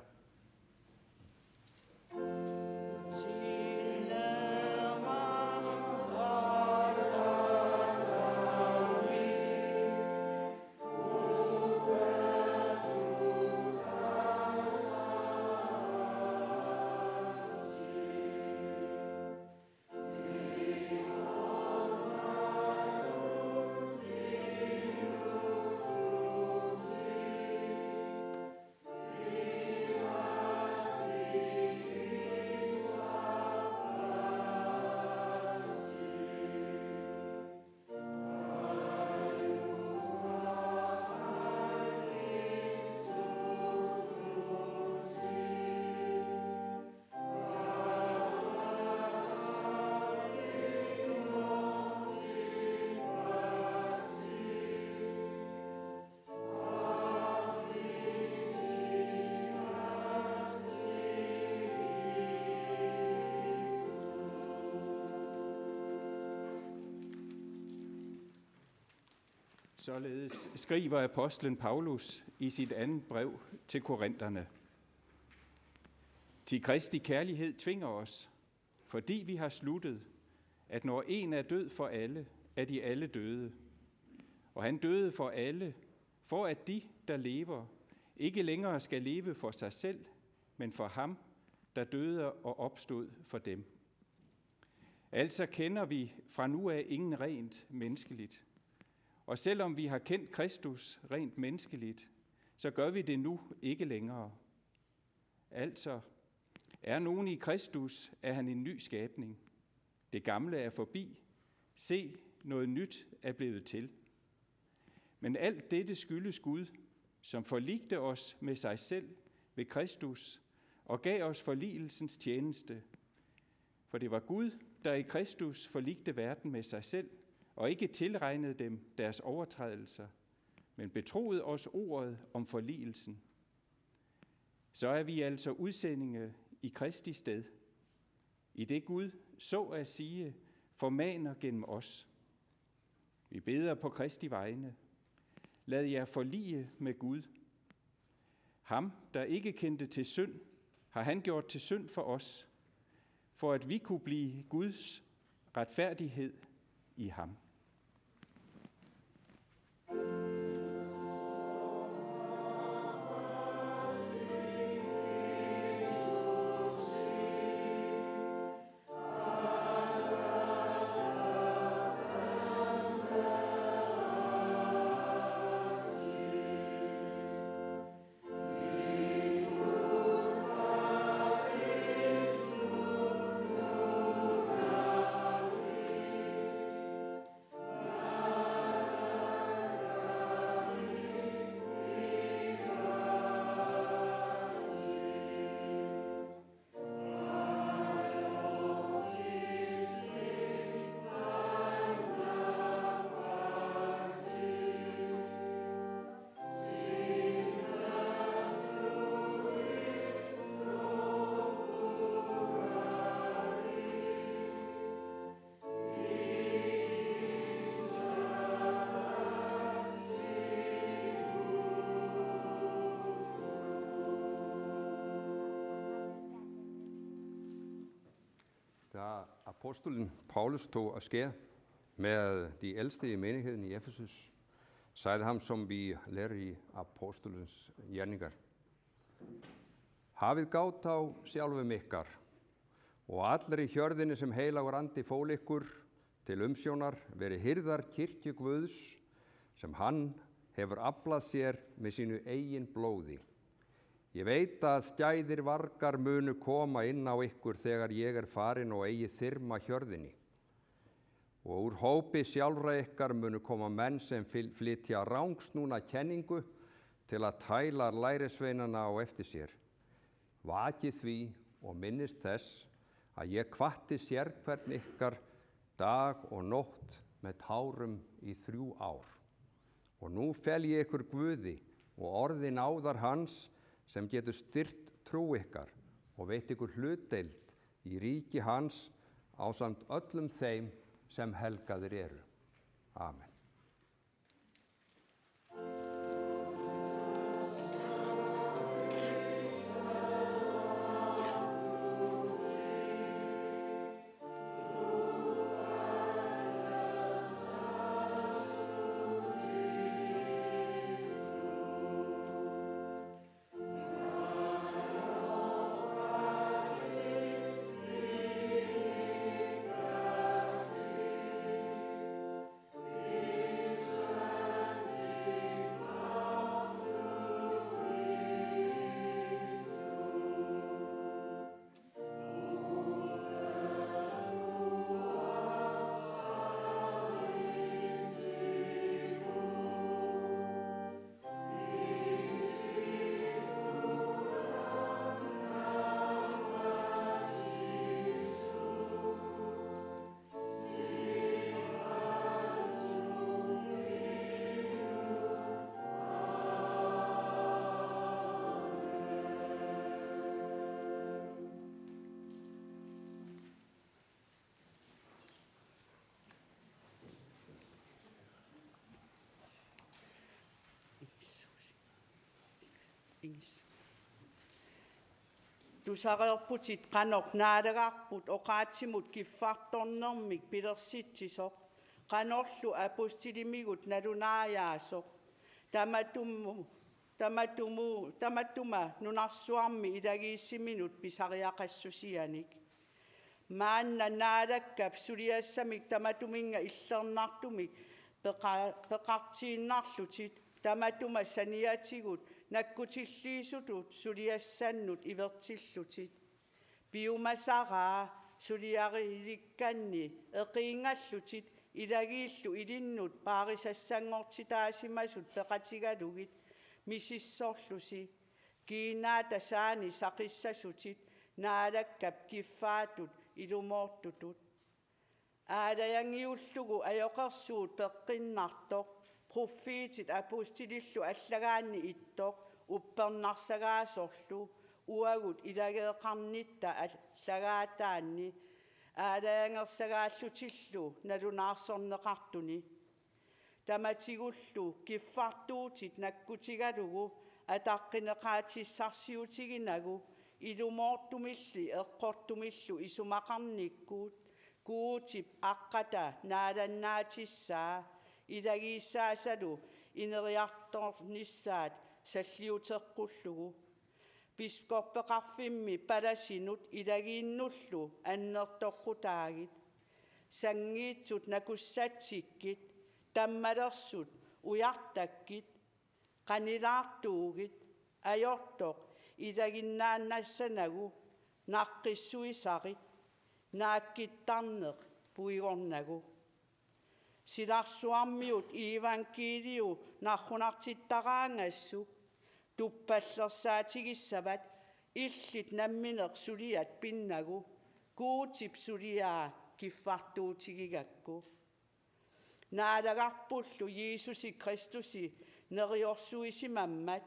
Således skriver apostlen Paulus i sit andet brev til korinterne: Til Kristi kærlighed tvinger os, fordi vi har sluttet, at når en er død for alle, er de alle døde. Og han døde for alle, for at de, der lever, ikke længere skal leve for sig selv, men for ham, der døde og opstod for dem. Altså kender vi fra nu af ingen rent menneskeligt. Og selvom vi har kendt Kristus rent menneskeligt, så gør vi det nu ikke længere. Altså, er nogen i Kristus, er han en ny skabning. Det gamle er forbi. Se, noget nyt er blevet til. Men alt dette skyldes Gud, som forligte os med sig selv ved Kristus og gav os forligelsens tjeneste. For det var Gud, der i Kristus forligte verden med sig selv og ikke tilregnede dem deres overtrædelser, men betroede os ordet om forligelsen. Så er vi altså udsendinge i Kristi sted, i det Gud, så at sige, formaner gennem os. Vi beder på Kristi vegne: Lad jer forlige med Gud. Ham, der ikke kendte til synd, har han gjort til synd for os, for at vi kunne blive Guds retfærdighed i ham. Da apostlen Paulus tog afsked med de ældste i menigheden i Efesus, sagde ham, som vi lærer i Apostlenes Gerninger: Hafið gátt á sjálfum ykkar og allri hjörðinni, sem heilagur andi fól ykkur til umsjónar, verið hirðar kirkju Guðs, sem hann hefur aflað sér með sínu eigin blóði. Ég veit, skæðir vargar munu koma inn á ykkur, þegar ég er farin, og eigi þyrma hjörðinni. Og úr hópi sjálfra ykkar munu koma menn, sem flytja rangsnúna kenningu, til að tæla lærisveinana á eftir sér. Vakið því og minnist þess, að ég hvatti sérhvern ykkar dag og nótt með tárum í þrjú ár. Og nú fel ég ykkur Guði og orði náðar hans, sem getur styrkt trú ykkar og veitt ykkur hlutdeild í ríki hans ásamt öllum þeim, sem helgaðir eru. Amen. Tusareerputit qanoq naalagarput oqaatsimut kiffartornermik pilersitsisoq, qanorlu apostlimigut nalunaajaasoq, tamatumu, tamatumu, tamatuma nunarsuarmi ilagiissiminut pisariaqassusianik. Maanna Naalakkap suliassamik tamatuminnga illernartumik peqa-, peqartiinnarlutit, tamatuma saniatigut nakkutilliisutut suliassannut ivertillutit. Piumasaraa Suliarilikkanni eqiingallutit ilagiillu ilinnut paarisassanngortitaasimasut peqatigalugit misissorlusi, kiinaata saani saqissasutit Naalakkap kiffaatut ilumoortutut. Aalajangiullugu ajoqersuut peqqinnartoq, pruffiitit apostilillu allagaanni ittoq uppernarsagaasorlu, uagut ilageeqarnitta allagaataanni aalajangersagaallutillu nalunaarsorneqartuni. Tamatigullu kiffartuutit nakkutigalugu ataqqineqaatissarsiutiginagu ilumoortumilli eqqortumillu isumaqarnikkut Guutip aqqata naalannaatissaa ilagiissaasalu ineriartornissaat salliuteqqullugu. Biskoppeqarfimmi palasinut ilagiinnullu annertoqqutaagit. Sanngiitsut nakussatsikkit, tammalersut ujartakkit, qanilaartuugit, ajortoq ilaginnaannassanagu, naqqissuisarit, naakkittarneq puigornagu. Silarsuarmiut iivangkiiliu narrunartittaraangassuk tuppallersaatigissavat illit nammineq suliat pinnagu Guutip suliaa kiffartuutigigakku. Naalagarpullu Jiisusi Kristusi neriorsuisimammat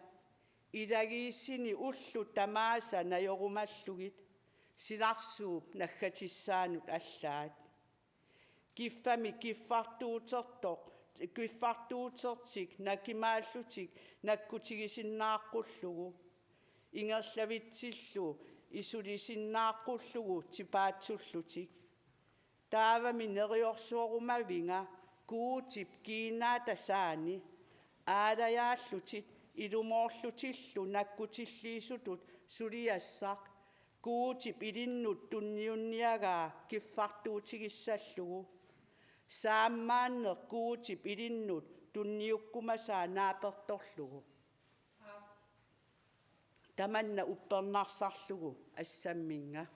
ilagiissini ullut tamaasa najorumallugit silarsuup naggatissaanut allaat. Kiffami kiffartuutertoq, kiffartuutertik nakimaallutik nakkutigisinnaaqqullugu. Ingerlavitsillu isulisinnaaqqullugit tipaatsullutik. Taavami neriorsuerumaviga Guutip kiinaata saani aalajaallutit ilumoorlutillu nakkutilliisutut suliassaq Guutip ilinnut tunniunniagaa kiffartuutigissallugu. Saammaanneq Guutip ilinnut tunniukkumasaa naapertorlugu. Tamanna uppernarsarlugu assamminnga.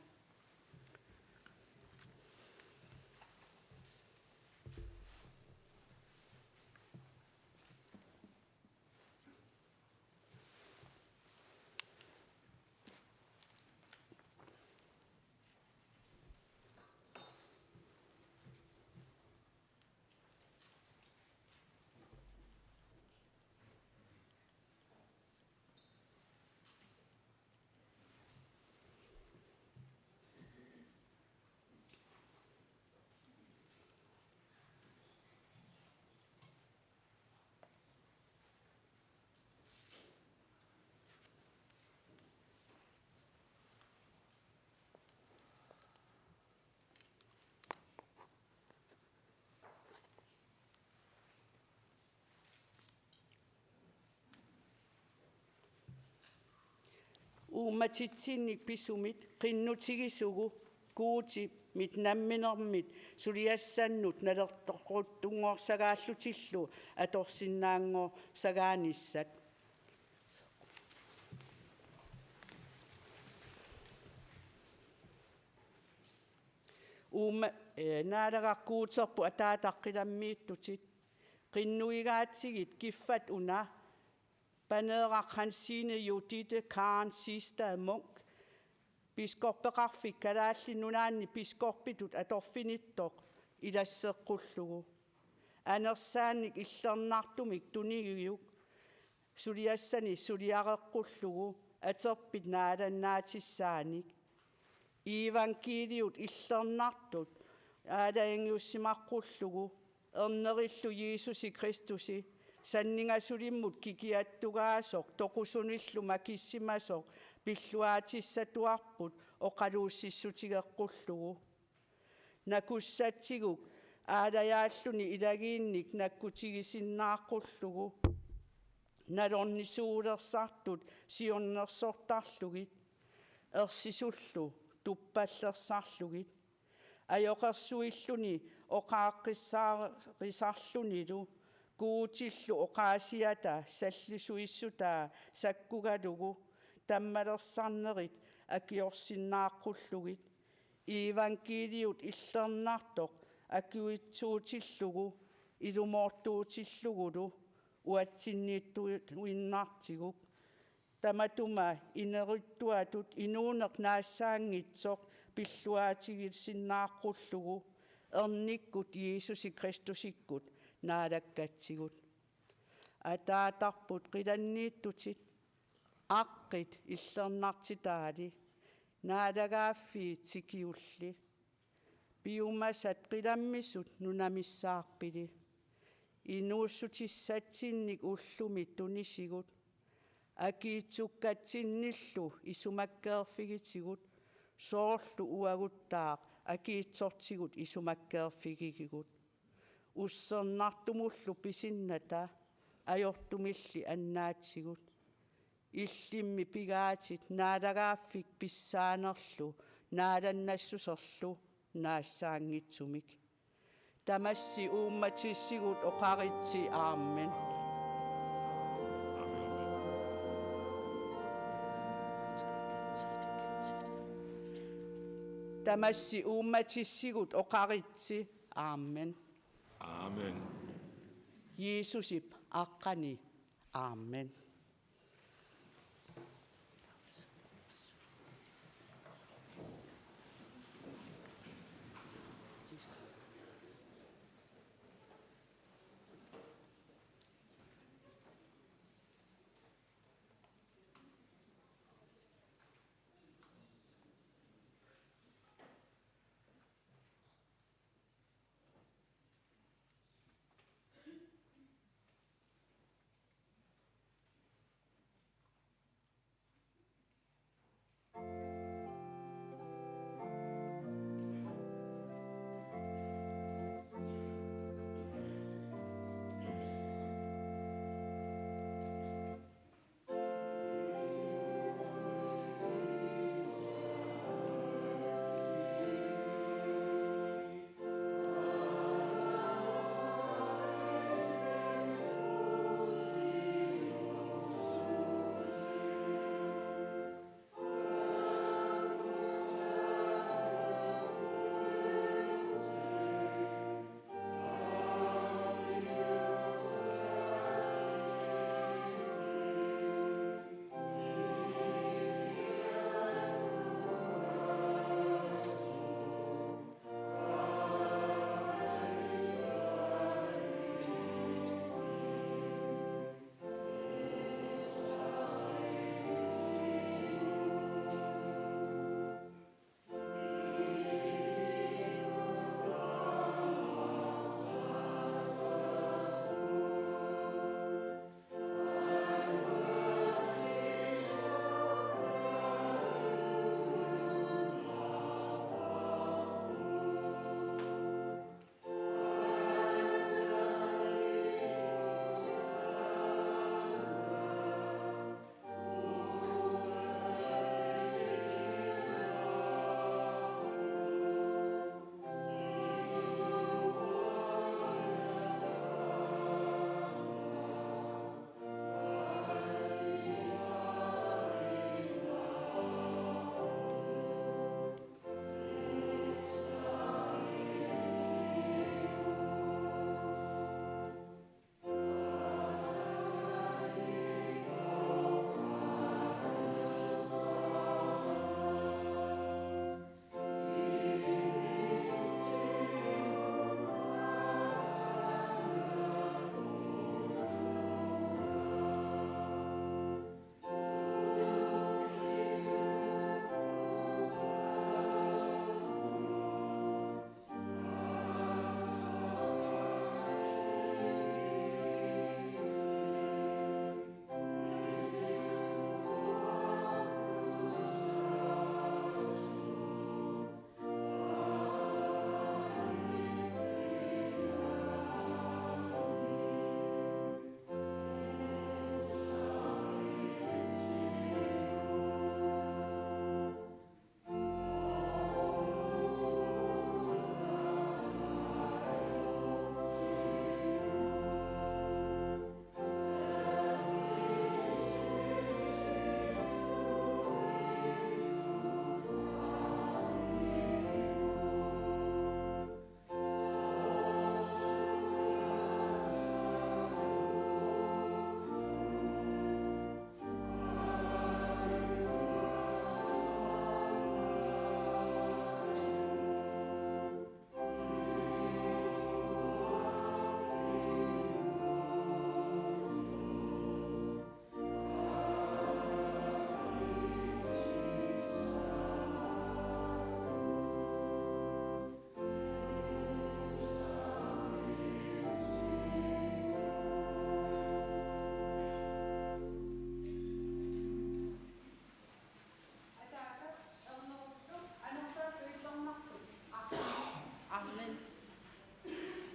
Uummatitsinnik pisumit qinnutigisugu Guutimit namminermit suliassannut nalertoquttunngorsagaallutillu atorsinnaanngorsagaanissat. Uumma-, eh, Naalagaq Guuterput ataataq qilammiittutit. Qinnuigaatsigit kiffat una, Paneeraq Hansine Judithe Karen Siegstad Munk, biskoppeqarfik Kalaallit Nunaanni biskoppitut atorfinittoq ilasseqqullugu. Anersaannik illernartumik tunigiuk suliassani suliareqqullugu aterpit naalannaatissaannik. Iivangkiiliut illernartut aalajangiussimaqqullugu ernerillu Jiisusi Kristusi sanningasulimmut kikiattugaasoq toqusunillu makissimasoq pilluaatissatuarput oqaluussissutigeqqullugu. Nakussatsiguk aalajaalluni ilagiinnik nakkutigisinnaaqullugu. Nalornisuulersartut siunnersortarlugit, ersisullu tuppallersarlugit. Ajoqersuilluni oqaaqqissaarisarlunilu, Guutillu oqaasiata sallisuissutaa sakkugalugu, tammalersarnerit akiorsinnaaqqullugit. Iivangkiiliut illernartoq akuitsuutillugu ilumoortuutillugulu uatsinniittuinnartiguk. Tamatuma inerittuatut inuuneq naassaanngitsoq pilluaatigisinnaaqqullugu, ernikkut Jiisusi Kristusikkut Naalakkatsigut. Ataatarput qilanniittutit, aqqit illernartitaali, naalagaaffii tikiulli. Piumasat qilammisut nunamissaarpili. Inuussutissatsinnik ullumi tunisigut. Akiitsukkatsinnillu isumakkeerfigitigut, soorlu uaguttaaq akiitsortigut isumakkeerfigigigut. Ussernartumullu pisinnata ajortumilli annaatsigut. Illimmi pigaatit naalagaaffik pissaanerlu naalannassuserlu naassaanngitsumik. Tamassi uummatissigut oqaritsi. Amen. Tamassi uummatissigut oqaritsi. Amen. Amen. Jiisusip aqqani. Amen.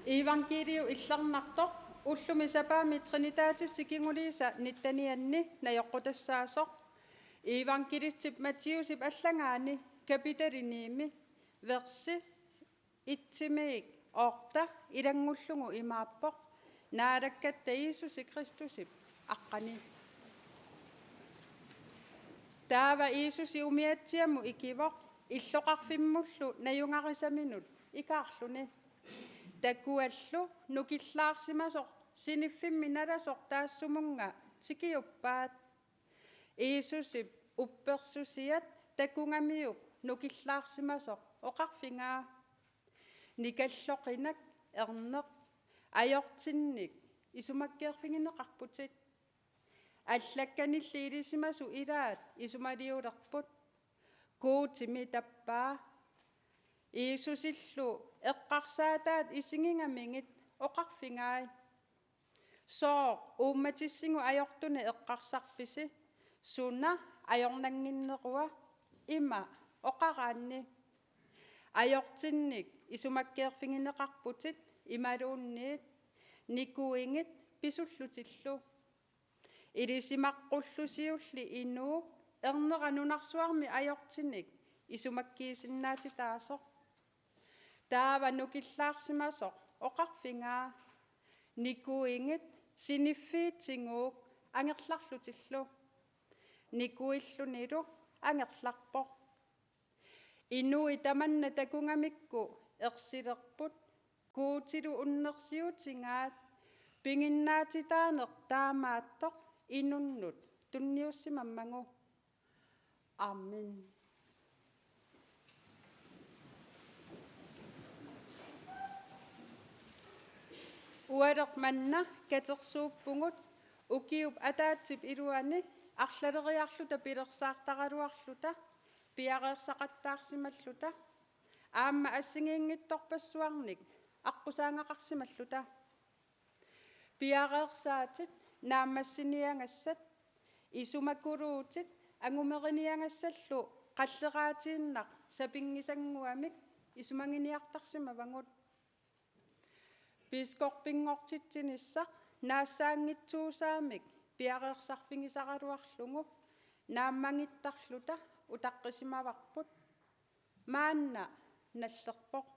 Iivangkiiliu illernartoq ullumi sapaammi trinitatis kingulliisa nittenianni najoqqutassaasoq. Iivangkiilistip Matthæusip allagaani kapitali ni-mi versi et-imiit otte ilanngullugu imaappoq: Naalakkatta Jiisusi Kristusip aqqani. Taava Jiisusi umiatsiamut ikivoq illoqarfimmullu najugarisaminut ikaarluni: Takuallu nukillaarsimasoq siniffimmi nalasoq taassumunnga tikiuppaat. Jiisusip uppersusiat takugamiuk nukillaarsimasoq oqarfigaa: Nikalloqinak erneq, ajortinnik isumakkeerfigineqarputit. Allakkanilli ilisimasut ilaat isumaliulerput. Guutimi tappaa. Jiisusillu eqqarsaataat isigigamigit oqarfigai: Sooq uummatissigut ajortunik eqqarsarpisi? Suna ajornannginnerua? Ima oqaraanni: Ajortinnik isumakkeerfigineqarputit imaluunniit nikuigit pisullutillu. Ilisimaqqullusiulli inuup ernera nunarsuarmi ajortinik isumakkiisinnaatitaasoq. Taava nukillaarsimasoq oqarfigaa: Nikuigit siniffiit tiguuk angerlarlutillu. Nikuillunilu angerlarpoq. Inuit tamanna takugamikku ersilerput: Guutilu unnersiutigaat, piginnaatitaaneq taamaattoq inunnut tunniussimammagu. Amen. Ualeq manna katersuuppugut ukiup ataatsip iluani arlaleriarluta pilersaartaraluarluta piareersaqattaarsimalluta aamma assigiinngitsorpassuarnik aqqusaagaqarsimalluta. Piareersaatit naammassiniagassat, isumakuluutit angumeriniagassallu qalleraatiinnaq sapinngisannguamik isumaginiartarsimavagut. Biskoppinngortitsinissaq naassaanngitsuusaamik piareersarfigisaraluarlugu naammagittarluta utaqqisimavarput. Maanna nallerpoq.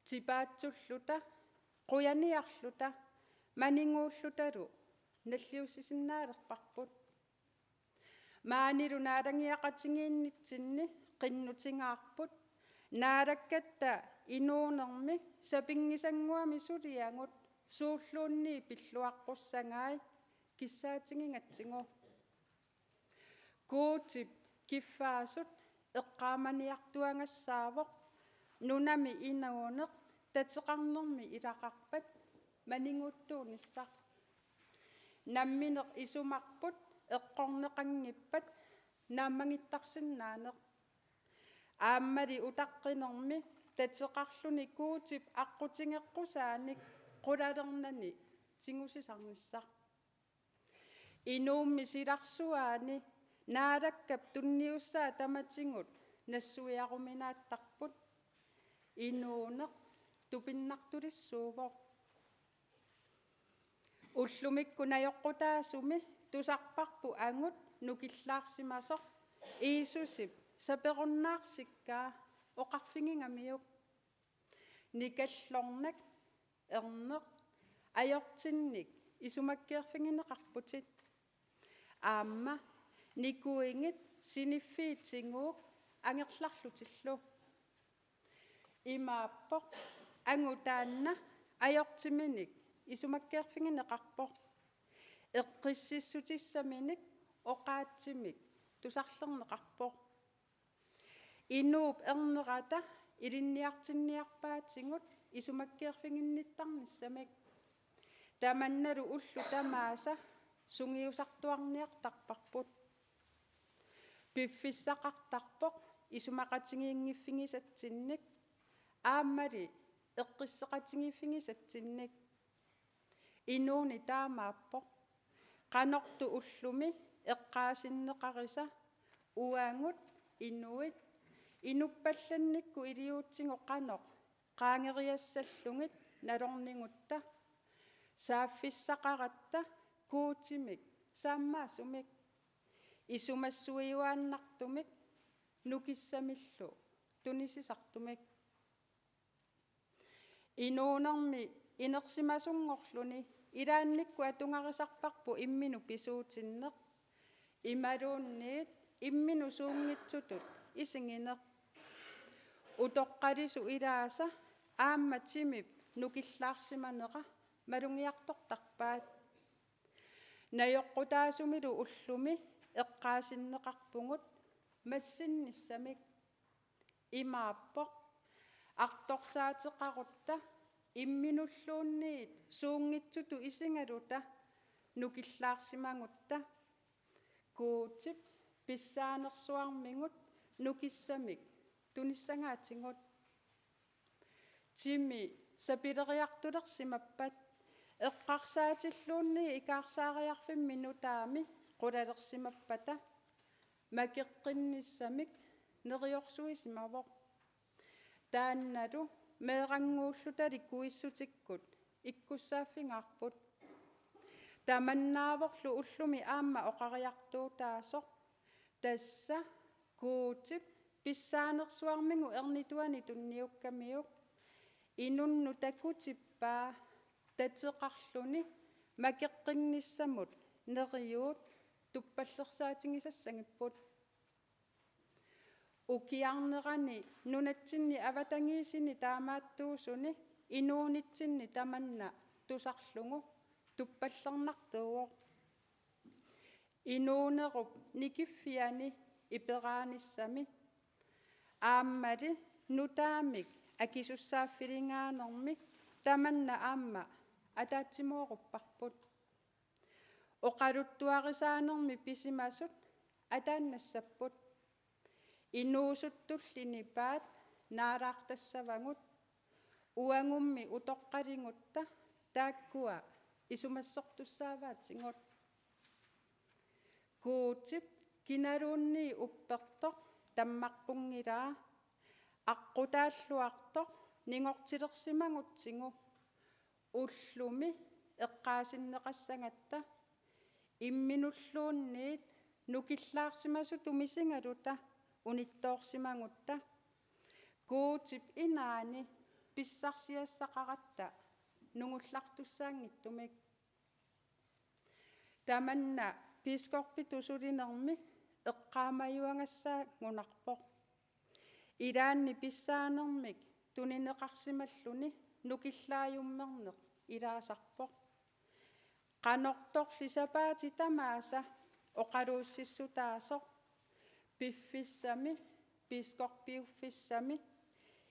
Tipaatsulluta, qujaniarluta, maniguullutalu nalliussisinnaalerparput. Maanilu naalagiaqatigiinnitsinni qinnutigaarput, Naalakkatta inuunermi sapinngisannguami suliagut suulluunniit pilluaqqussagai kissaatigigatsigu. Guutip kiffaasut eqqaamaniartuagassaavoq nunami inuuneq tateqarnermi ilaqarpat maniguuttuunissaq. Nammineq isumarput eqqorneqanngippat naammagittarsinnaaneq. Aammali utaqqinermi tateqarluni Guutip aqqutigeqqusaanik qulalernani tigusisarnissaq. Inuummi silarsuaani Naalakkap tunniussaa tamatigut nassuiaruminaattarput. Inuuneq tupinnartulissuuvoq. Ullumikkut najoqqutaasumi tusarparput angut nukillaarsimasoq Jiisusip saperunnaarsikkaa oqarfigigamiuk: Nikallornak erneq, ajortinnik isumakkeerfigineqarputit. Aamma nikuigit siniffiit tiguuk angerlarlutillu. Imaappoq angut taanna ajortiminik isumakkeerfigineqarpoq. Eqqississutissaminik oqaatsimik tusarlerneqarpoq. Inuup ernerata ilinniartinniarpaatigut isumakkeerfiginnittarnissamik. Tamannalu ullut tamaasa sungiusartuarniartarparput. Piffissaqartarpoq isumaqatigiinngiffigisatsinnik aammali eqqisseqatigiiffigisatsinnik. Inuuneq taamaappoq. Qanortoq ullumi eqqaasinneqarisa uagut inuit inuppallannikkut iliuutsigut qanoq qaangeriassallugit nalornigutta, saaffissaqaratta Guutimik saammaasumik, isumassuiuaannartumik nukissamillu tunisisartumik. Inuunermi inersimasunngorluni ilaannikkut atugarisarparput imminut pisuutinneq, imaluunniit imminut suunngitsutut isigineq. Utoqqalisu ilaasa aamma timip nukillaarsimanera malugiartortarpaat. Najoqqutaasumilu ullumi eqqaasinneqarpugut massinnissamik. Imaappoq artorsaateqarutta imminulluunniit suunngitsutut isigaluta nukillaarsimagutta Guutip pissaanersuarmigut nukissamik tunissagaatigut. Timi sapileriartulersimappat eqqarsaatilluunniit ikaarsaariarfimmi nutaami qulalersimappata makeqqinnissamik neriorsuisimavoq. Taannalu meerannguullutali kuissutikkut ikkussaaffigaarput. Tamannaavorlu ullumi aamma oqariartuutaasoq, tassa Guutip pissaanersuarmigut ernituani tunniukkamiuk inunnut takutippaa tateqarluni makeqqinnissamut neriuut tuppallersaatigisassagipput. Ukiarnerani nunatsinni avatangiisini taamaattuusuni inuunitsinni tamanna tusarlugu tuppallernartuuvoq. Inuunerup nikiffiani iperaanissami aammali nutaamik akisussaaffilinngaannermi tamanna aamma ataatsimoorupparput. Oqaluttuarisaanermi pisimasut ataannassapput. Inuusuttulli nipaat naalaartassavagut, uagummi utoqqaligutta taakkua isumassortussaavaatigut. Guutip kinaluunniit uppertoq tammaqqunngilara, aqqutaalluartoq ningortilersimagutsigu ullumi eqqaasinneqassagatta imminulluunniit nukillaarsimasutut misigaluta unittoorsimagutta Guutip inaani pissarsiassaqaratta nungullartussaanngitsumik. Tamanna biskoppitut sulinermi eqqaamajuagassaagunarpoq. Ilaanni pissaanermik tunineqarsimalluni nukillaajummerneq ilaasarpoq. Qanortorli sapaatip tamaasa oqaluussissutaasoq piffissami biskoppiuffissami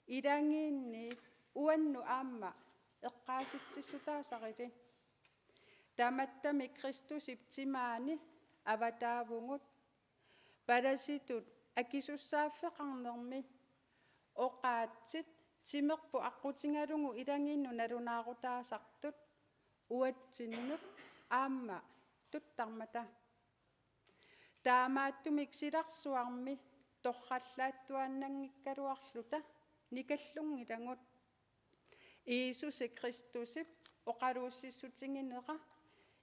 ilagiinniit uannut aamma eqqaasitsissutaasarili. Tamattami Kristusip timaani avataavugut. Palasitut akisussaaffeqarnermi oqaatsit timerput aqqutigalugu ilagiinnut nalunaarutaasartut uatsinnut aamma tuttarmata. Taamaattumik silarsuarmi torrallaattuaannanngikkaluarluta nikallunngilagut. Jiisusi Kristusip oqaluussissutiginera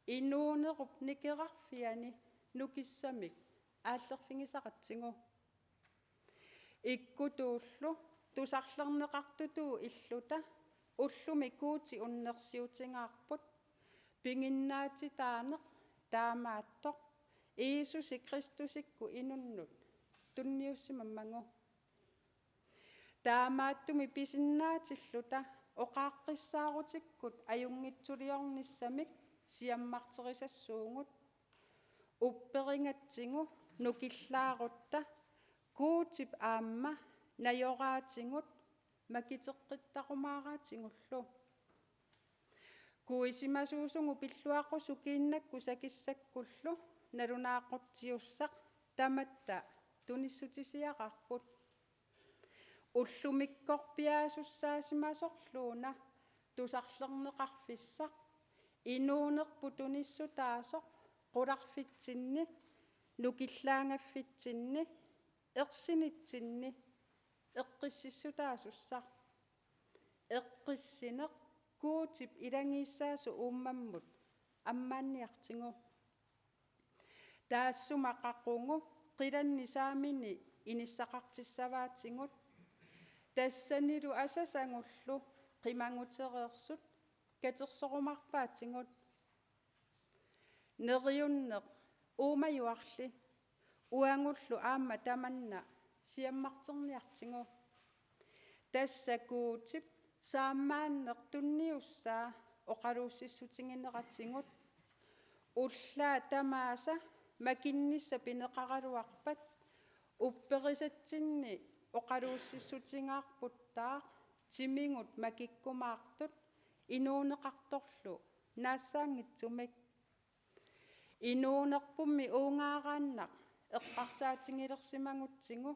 inuunerup nikerarfiani nukissamik aallerfigisaratsigu. Ikkutuullu tusarlerneqartutut illuta ullumi Guuti unnersiutigaarput, piginnaatitaaneq taamaattoq Jiisusi Kristusikkut inunnut tunniussimammagu. Taamaattumik pisinnaatilluta oqaaqqissaarutikkut ajunngitsuliornissamik siammarterisassuugut. Upperigatsigu nukillaarutta Guutip aamma najoraatigut makiteqqittarumaaraatigullu. Kuisimasuusugut pilluaqqusukiinnakku sakissakkullu nalunaaqutsiussaq tamatta tunissutisiaqarput. Ullumikkorpiaasussaasimasorluuna tusarlerneqarfissaq inuunerput tunissutaasoq qularfitsinni, nukillaagaffitsinni, ersinitsinni eqqississutaasussaq. Eqqissineq Guutip ilagiissaasoq uummammut ammaanniartigu. Taassuma qaqugu qilanni saamini inissaqartissavaatigut, tassanilu asasagullu qimagutereersut katersorumaarpaatigut. Neriunneq uumajuarli uagullu aamma tamanna siammarterniartigu. Tassa Guutip saammaanneq tunniussaa oqaluussissutigineratigut. Ullaat tamaasa makinnissaq pineqaraluarpat upperisatsinni oqaluussissutigaarputtaaq timigut makikkumaartut inuuneqartorlu naassaanngitsumik. Inuunerpummi uungaaraannaq eqqarsaatigilersimagutsigu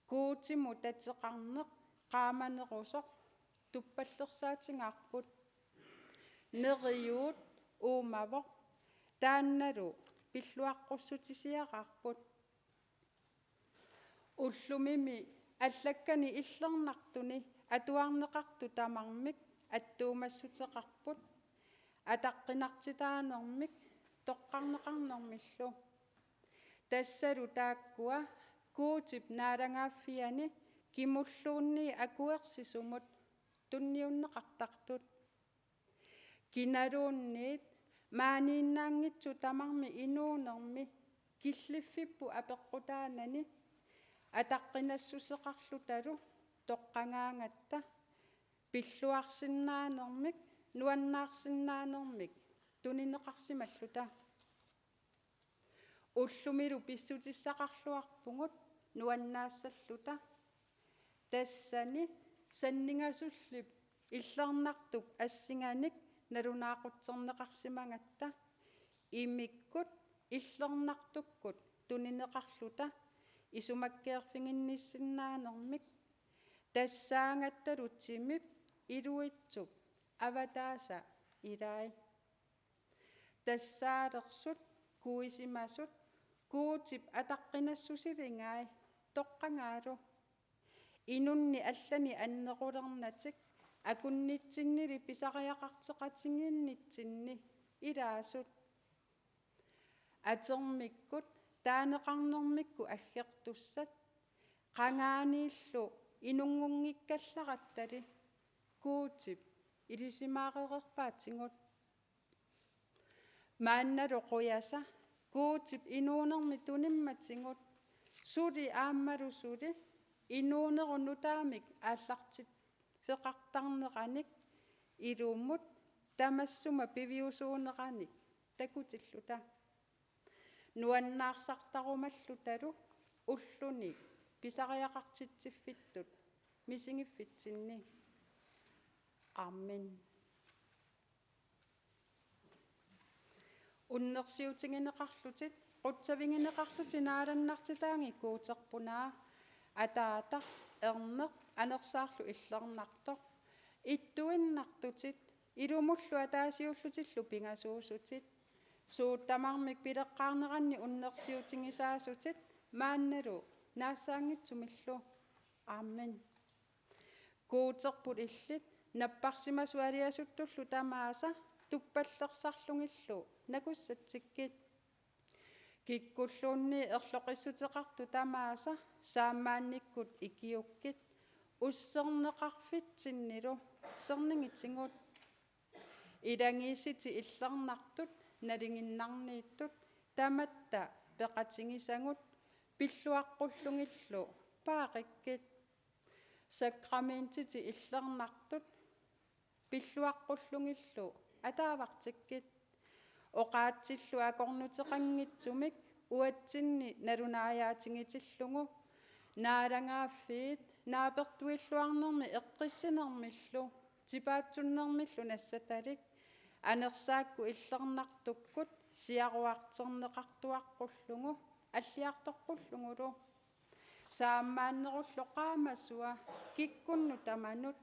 Guutimut tateqarneq qaamanerusoq tuppallersaatigaarput. Neriuut uumavoq, taannalu pilluaqqussutisiaraarput. Ullumimi allakkani illernartuni atuarneqartut tamarmik attuumassuteqarput ataqqinartitaanermik toqqarneqarnermillu. Tassalu taakkua Guutip naalagaaffiani kimulluunniit akuersisumut tunniunneqartartut. Kinaluunniit maaniinnaanngitsut tamarmik inuunermi killiffipput apeqqutaanani ataqqinassuseqarlutalu toqqagaangatta pilluarsinnaanermik nuannaarsinnaanermik tunineqarsimalluta. Ullumilu pissutissaqarluarpugut nuannaassalluta. Tassani sanningasullip illernartup assinganik nalunaaqutserneqarsimagatta, imikkut illernartukkut tunineqarluta isumakkeerfiginnissinnaanermik, tassaagattalu timip iluitsup avataasa ilai. Tassaalersut kuisimasut Guutip ataqqinassusiligai toqqagaalu. Inunnik allanik annerulernatik akunnitsinnili pisariaqarteqatigiinnitsinni ilaasut. Atermikkut taaneqarnermikkut aggertussat qangaaniillu inunngunngikkallarattali Guutip ilisimaarereerpaatigut. Maannalu qujasa Guutip inuunermi tunimmatigut suli aammalu suli inuunerup nutaamik aallartiffeqartarneranik ilumut tamassuma piviusuuneranik takutilluta. Nuannaarsartarumallutalu ulluni pisariaqartitsiffittut misigiffittsinni. Amen. Unnersiutigineqarlutit, qutsavigineqarlutit naalannartitaagit Guuterpunaa, Ataataq, Erneq, Anersaarlu Illernartoq. Ittuinnartutit, ilumullu ataasiullutillu pingasuusutit. Suut tamarmik pileqqaarneranni unnersiutigisaasutit, maannalu naassaanngitsumillu. Amen. Guuterput illit napparsimasut aliasuttullu tamaasa tuppallersarlugillu nakussatsikkit. Kikkulluunniit erloqissuteqartut tamaasa saammaannikkut ikiukkit, usserneqarfitsinnilu sernigitigut. Ilagiissutit illernartut nalinginnarniittut tamatta peqatigisagut pilluaqqullugillu paaqikkit. Sakramentitit illernartut pilluaqqullugillu ataavartikkit. Oqaatsillu akornuteqanngitsumik uatsinni nalunaajaatigitillugu, naalagaaffiit naapertuilluarnermi eqqissinermillu tipaatsunnermillu nassatalik, Anersaakkut Illernartukkut siaruarterneqartuaqqullugu alliartoqqullugulu. Saammaannerullu qaamasua kikkunnut tamanut,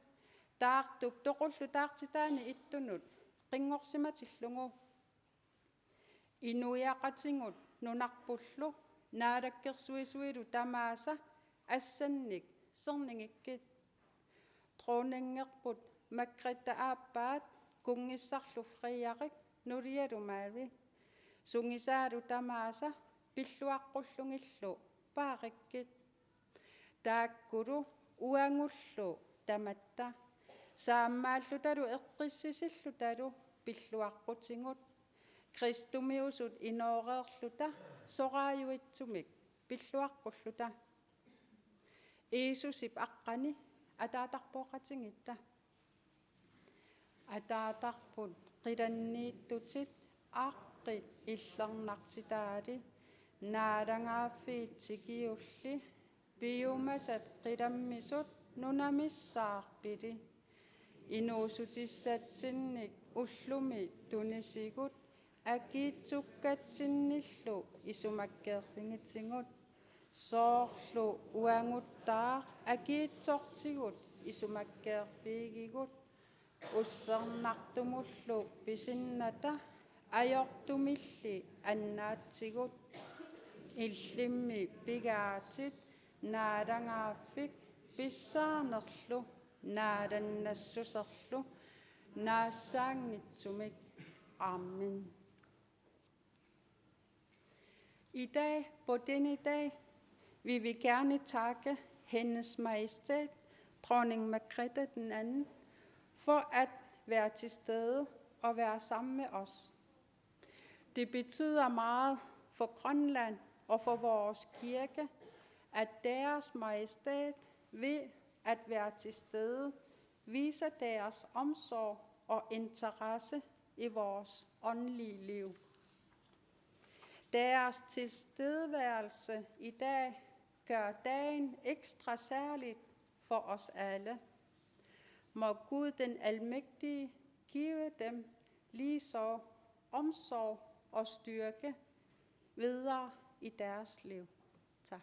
taartup toqullu taartitaani ittunut qinngorsimatillugu. Inuiaqatigut nunarpullu naalakkersuisuilu tamaasa assannik sernigikkit. Dronningerput Margrethe aappaat, kunngissarlu Frederik, nulialu Mary. Sungisaalu tamaasa pilluaqqullugillu paarikkit. Taakkulu uagullu tamatta, saammaallutalu eqqissisillutalu pilluaqqutigut, kristumiusut inooreerluta soraajuitsumik pilluaqqulluta. Jiisusip aqqani ataatarpooqatigiitta. Ataatarput qilanniittutit, aaqqit illernartitaali, naalagaaffiit tikiulli, piumasat qilammisut nunamissaaq pili. Inuussutissatsinnik ullumi tunisigut, akiitsukkatsinnillu isumakkeerfigitigut, soorlu uaguttaaq akiitsortigut isumakkeerfigigigut, ussernartumullu pisinnata ajortumilli annaatsigut. Illimmi pigaatit naalagaaffik pissaanerlu naalannassuserlu naassaanngitsumik. Amen. I dag, på denne dag, vil vi gerne takke Hendes Majestæt, Dronning Margrethe den anden, for at være til stede og være sammen med os. Det betyder meget for Grønland og for vores kirke, at Deres Majestæt ved at være til stede viser deres omsorg og interesse i vores åndelige liv. Deres tilstedeværelse i dag gør dagen ekstra særlig for os alle. Må Gud den Almægtige give dem lige så omsorg og styrke videre i deres liv. Tak.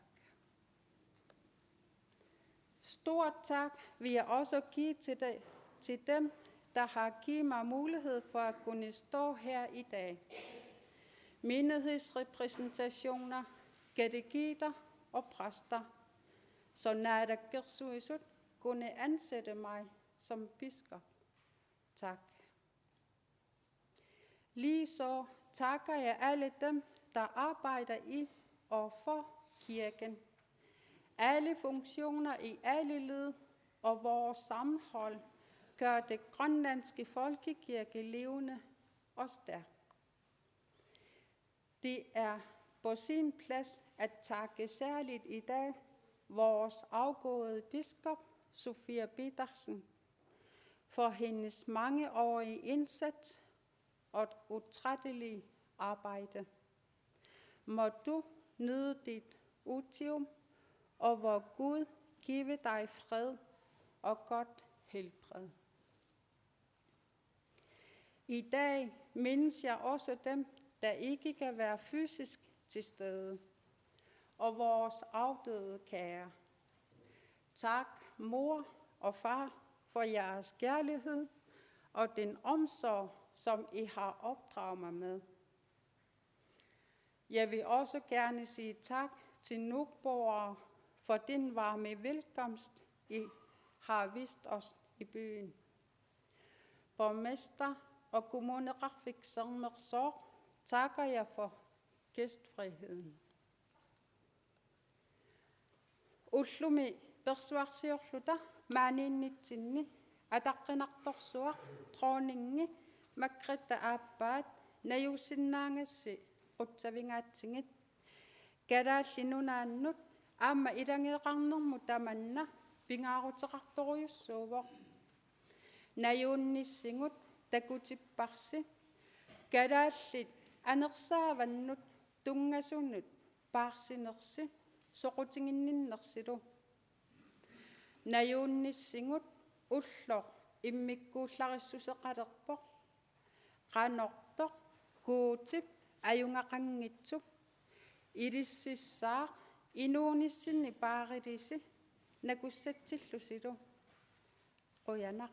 Stor tak vil jeg også give til, de, til dem, der har givet mig mulighed for at kunne stå her i dag. Menighedsrepræsentationer, kateketer og præster, så naalakkersuisut kunne ansætte mig som biskop. Tak. Lige så takker jeg alle dem, der arbejder i og for kirken. Alle funktioner i alle led og vores sammenhold gør det grønlandske folkekirke levende og stærkt. Det er på sin plads at takke særligt i dag vores afgåede biskop, Sofia Petersen, for hendes mangeårige indsats og utrættelige arbejde. Må du nyde dit otium, og må Gud give dig fred og godt helbred. I dag mindes jeg også dem, der ikke kan være fysisk til stede, og vores afdøde kære. Tak, mor og far, for jeres kærlighed og den omsorg, som I har opdraget mig med. Jeg vil også gerne sige tak til Nuukborgere for den varme velkomst, I har vist os i byen. Borgmester og Kommuneqarfik Sermersooq, takker jer for gæstfriheden. Ullumi persuarsiorluta maaniinnitsinni ataqqinartorsuaq dronningi Margrethe aappaat najuussinnaagassi qutsavigaatsigit. Kalaallit Nunaannut aamma ilageeqarnermut tamanna pingaaruteqartorujussuuvoq. Najuunnissigut takutipparsi kalaallit anersaavannut tunngasunut paarsinersi soqutiginninnersilu. Najuunnissigut ulloq immikkuullarissuseqalerpoq. Qanortoq Guutip ajugaqanngitsup ilississaaq inuunissinni paarilisi nakussatsillusilu. Qujanaq.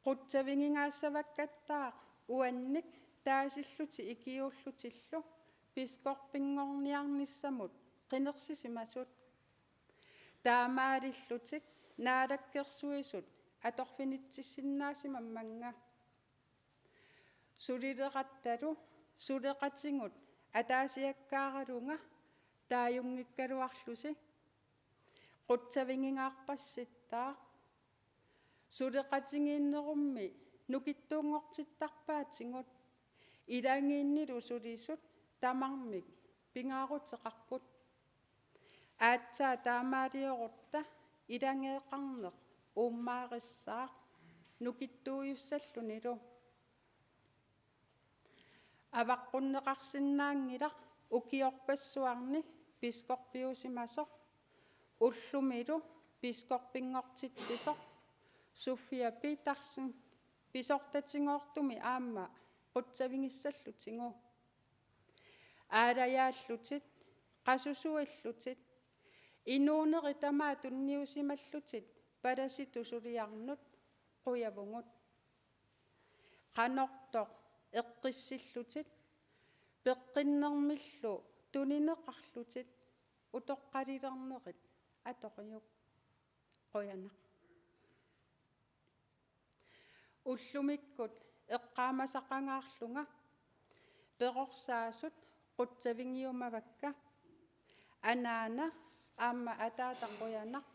Qutsavigigaassavakkattaaq uannik taasillutik ikiuullutillu biskoppinngorniarnissamut qinersisimasut. Taamaalillutik naalakkersuisut atorfinitsissinnaasimammannga. Sulilerattalu suleqatigut ataasiakkaaralunga taajunngikkaluarlusi. Qutsavigingaarpassittaaq. Suleqatigiinnerummi nukittuunngortittarpaatigut, ilagiinnilu sulisut tamarmik pingaaruteqarput. Aatsaat taamaaliorutta ilageeqarneq uummaarissaaq nukittuujussallunilu. Avaqqunneqarsinnaanngilaq ukiorpassuarni biskoppiusimasoq, ullumilu biskoppinngortitsisoq Sofia Petersen, pisortatigoortumik aamma qutsavigissallutigu. Aalajaallutit, qasusuillutit, inuuneri tamaat tunniusimallutit palasitut suliarnut qujavugut. Qanortoq eqqissillutit, peqqinnermillu tunineqarlutit utoqqalilernerit atoriuk. Qujanaq. Ullumikkut eqqaamasaqangaarlunga perorsaasut qutsavigiumavakka. Anaana aamma ataata qujanaq,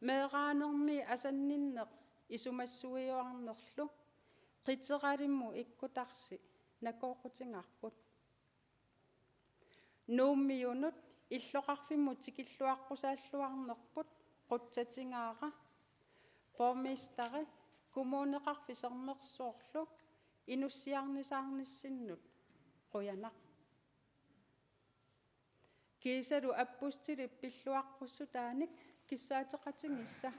meeraanermi asanninneq isumassuiuarnerlu, qiteralimmut ikkutarsi nakooqutigaarput. Nuummiunut illoqarfimmut tikilluaqqusaalluarnerput qutsatigaara, borgmesteri, Kommuneqarfik Sermersoorlu inussiarnisaarnissinnut qujanaq. Kiisalu apustilip pilluaqqussutaanik kissaateqatigissa.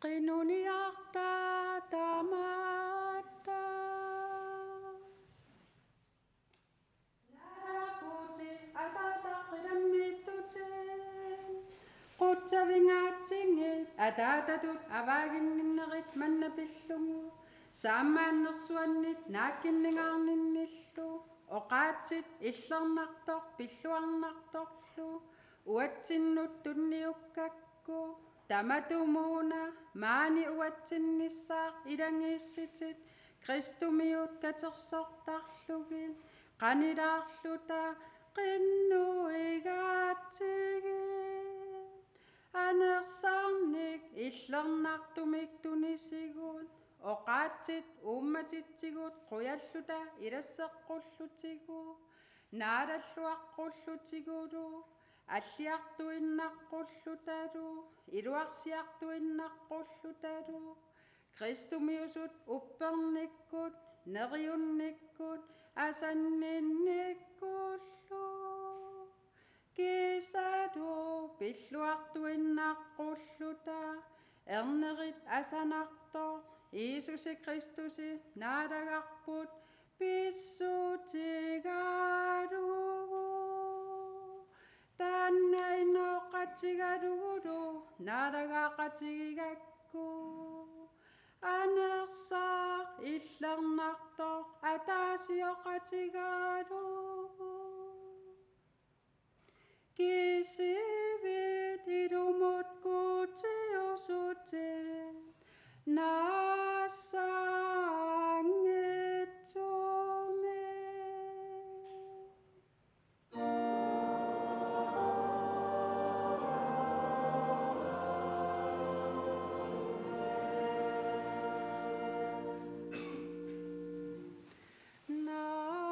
Qinuniartaa tamatta. Naalaarputit ataataq qilammiittutit. Qutsavigaatsigit ataatatut avaaginninnerit manna pillugu. Saammaannersuannit naakkinningaarninnillu. Oqaatsit illernartoq pilluarnartorlu. Uatsinnut tunniukkakku. Tamatumuuna maani uatsinnissaat ilagiissitit Kristumiut katersortarlugit qanilaarluta qinnuigaatsigit. Anersaarnik illernartumik tunisigut oqaatsit uummatitsigut qujalluta ilasseqqullutigu naalalluaqqullutigu alliartuinnaqqullutalu iluarsiartuinnaqqullutalu Kristumiusut uppernikkut neriunnikkut asanninnikkullu. Kiisalu pilluartuinnaqqullutalu ernerit asanartoq Jiisusi Kristusi Naalagarput pissutigalugu. Taanna inooqatigalugulu naalagaaqatigigakku. Anersaaq illernartoq ataasioqatigalugu. Kisivit ilumut Guutiusutit naassaanngitsumik.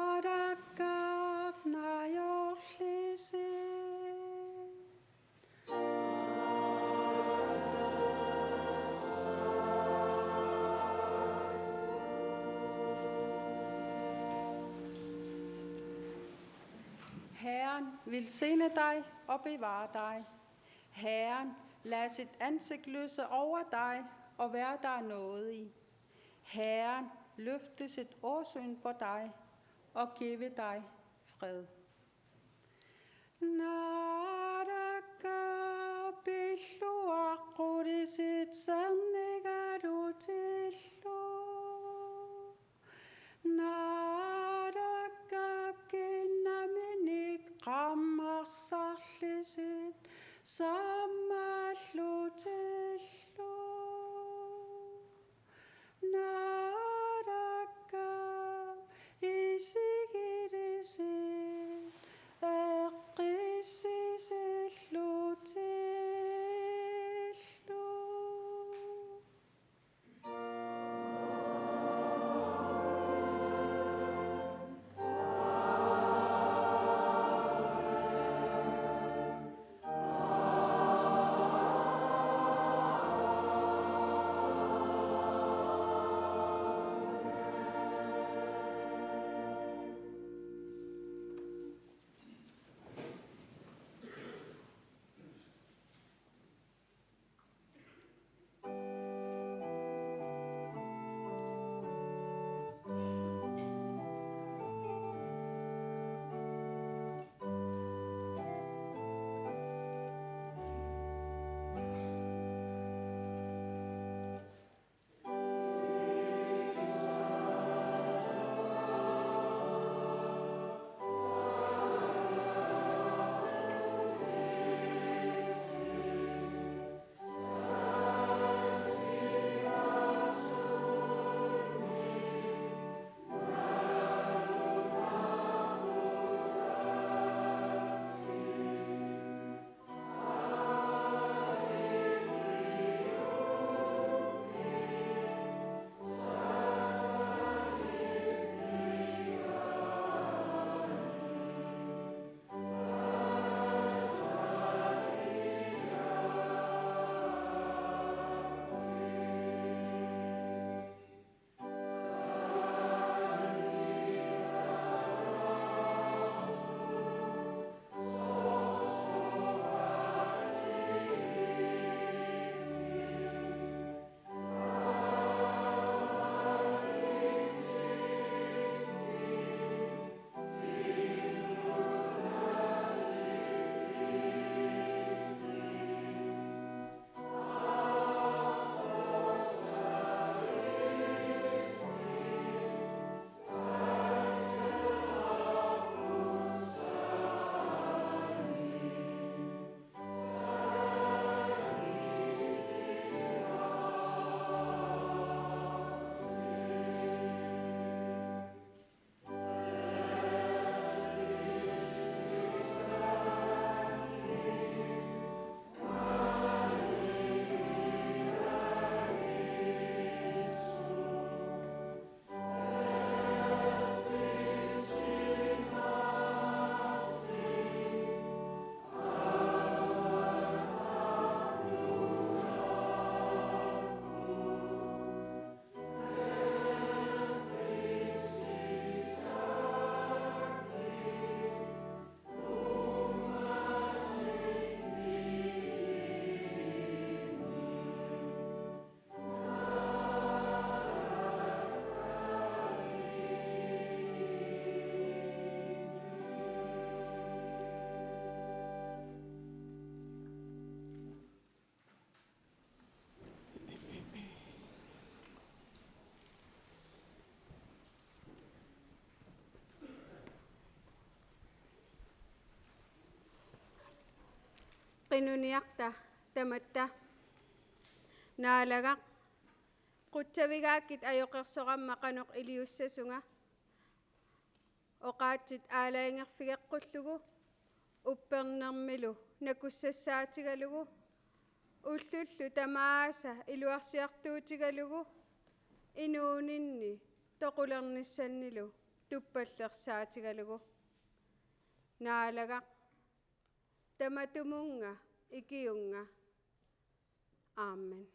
Naalakkap najorlisi. Herren velsigne dig og bevare dig. Herren lader sit ansigt lyse over dig og være dig nådig. Herren løfte sit åsyn på dig og give dig fred. Naalakkap pilluaqqulisit sernigalutillu. Naalakkap kinnaminik qammarsarlisit saammallutillu. Naalakkap isigilisit eqqissisillutillu. Qinuniarta tamatta. Naalagaq, qutsavigaakkit ajoqersoramma qanoq iliussasunga. Oqaatsit aalajangerfigeqqullugu, uppernermilu nakussassaatigalugu, ullullu tamaasa iluarsiartuutigalugu, inuuninni toqulernissannilu tuppallersaatigalugu. Naalagaq, tamatumunnga ikiunnga. Amen.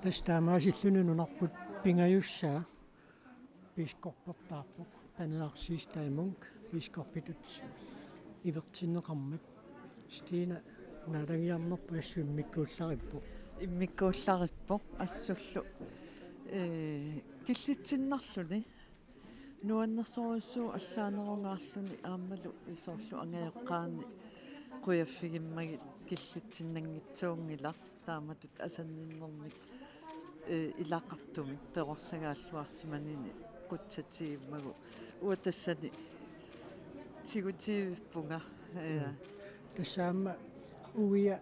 Tassa taamaasilluni nunarput pingajussaa biskoppertaarpoq, Panaarsiis Taimunk, biskoppitut ivertinneqarmat. Stina, naalagiarnerput assut immikkuullarippoq. Immikkuullarippoq assullu, ee, killitsinnarluni. Nuannersorujussuuvoq allaanerungaarluni aammalu soorlu angajoqqaani qujaffigimmagit killitsinnanngitsuunngilaq, taamatut asanninnermik, ee, ilaqartumik perorsagaalluarsimanini qutsatigimmagu. Uanga tassani tigutivippunga. Ee. Mm. Tassa aamma uia,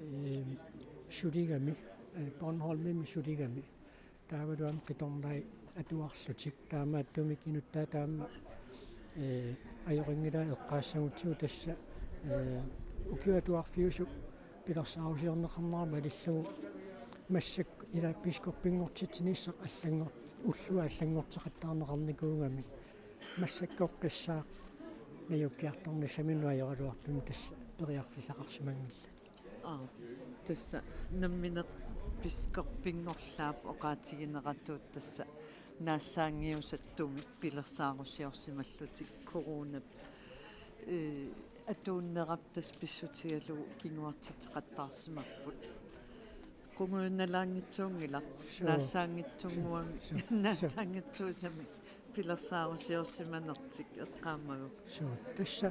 ee, suligami, ee, Bornholmimi suligami. Taavalu aamma qitornai atuarlutik, taamaattumik inuttaat aamma Ee, ajorinngilaat eqqaassagutsigu tassa, ee, ukiup atuarfiusup pilersaarusiorneqarnera malillugu massakkut ila biskoppinngortitsinissaq allanngor-, ulloq allanngorteqattaarneqarnikuugami massakkorpiaq najuukkiartornissaminut ajoraluartumik tassa periarfissaqarsimanngillat. Aa, tassa nammineq biskoppinngorlaap oqaatigineratut tassa naassaanngiusattumik pilersaarusiorsimallutik coronap, ee, atuunnerap tassa pissutigalugu kinguartitseqattaarsimapput. Qungujunalaanngitsuunngilaq. Suu. Naassaanngitsunnguamik. Suu, suu, suu. Naassaanngitsuusamik pilersaarusiorsimanertik eqqaamagu. Suu, tassa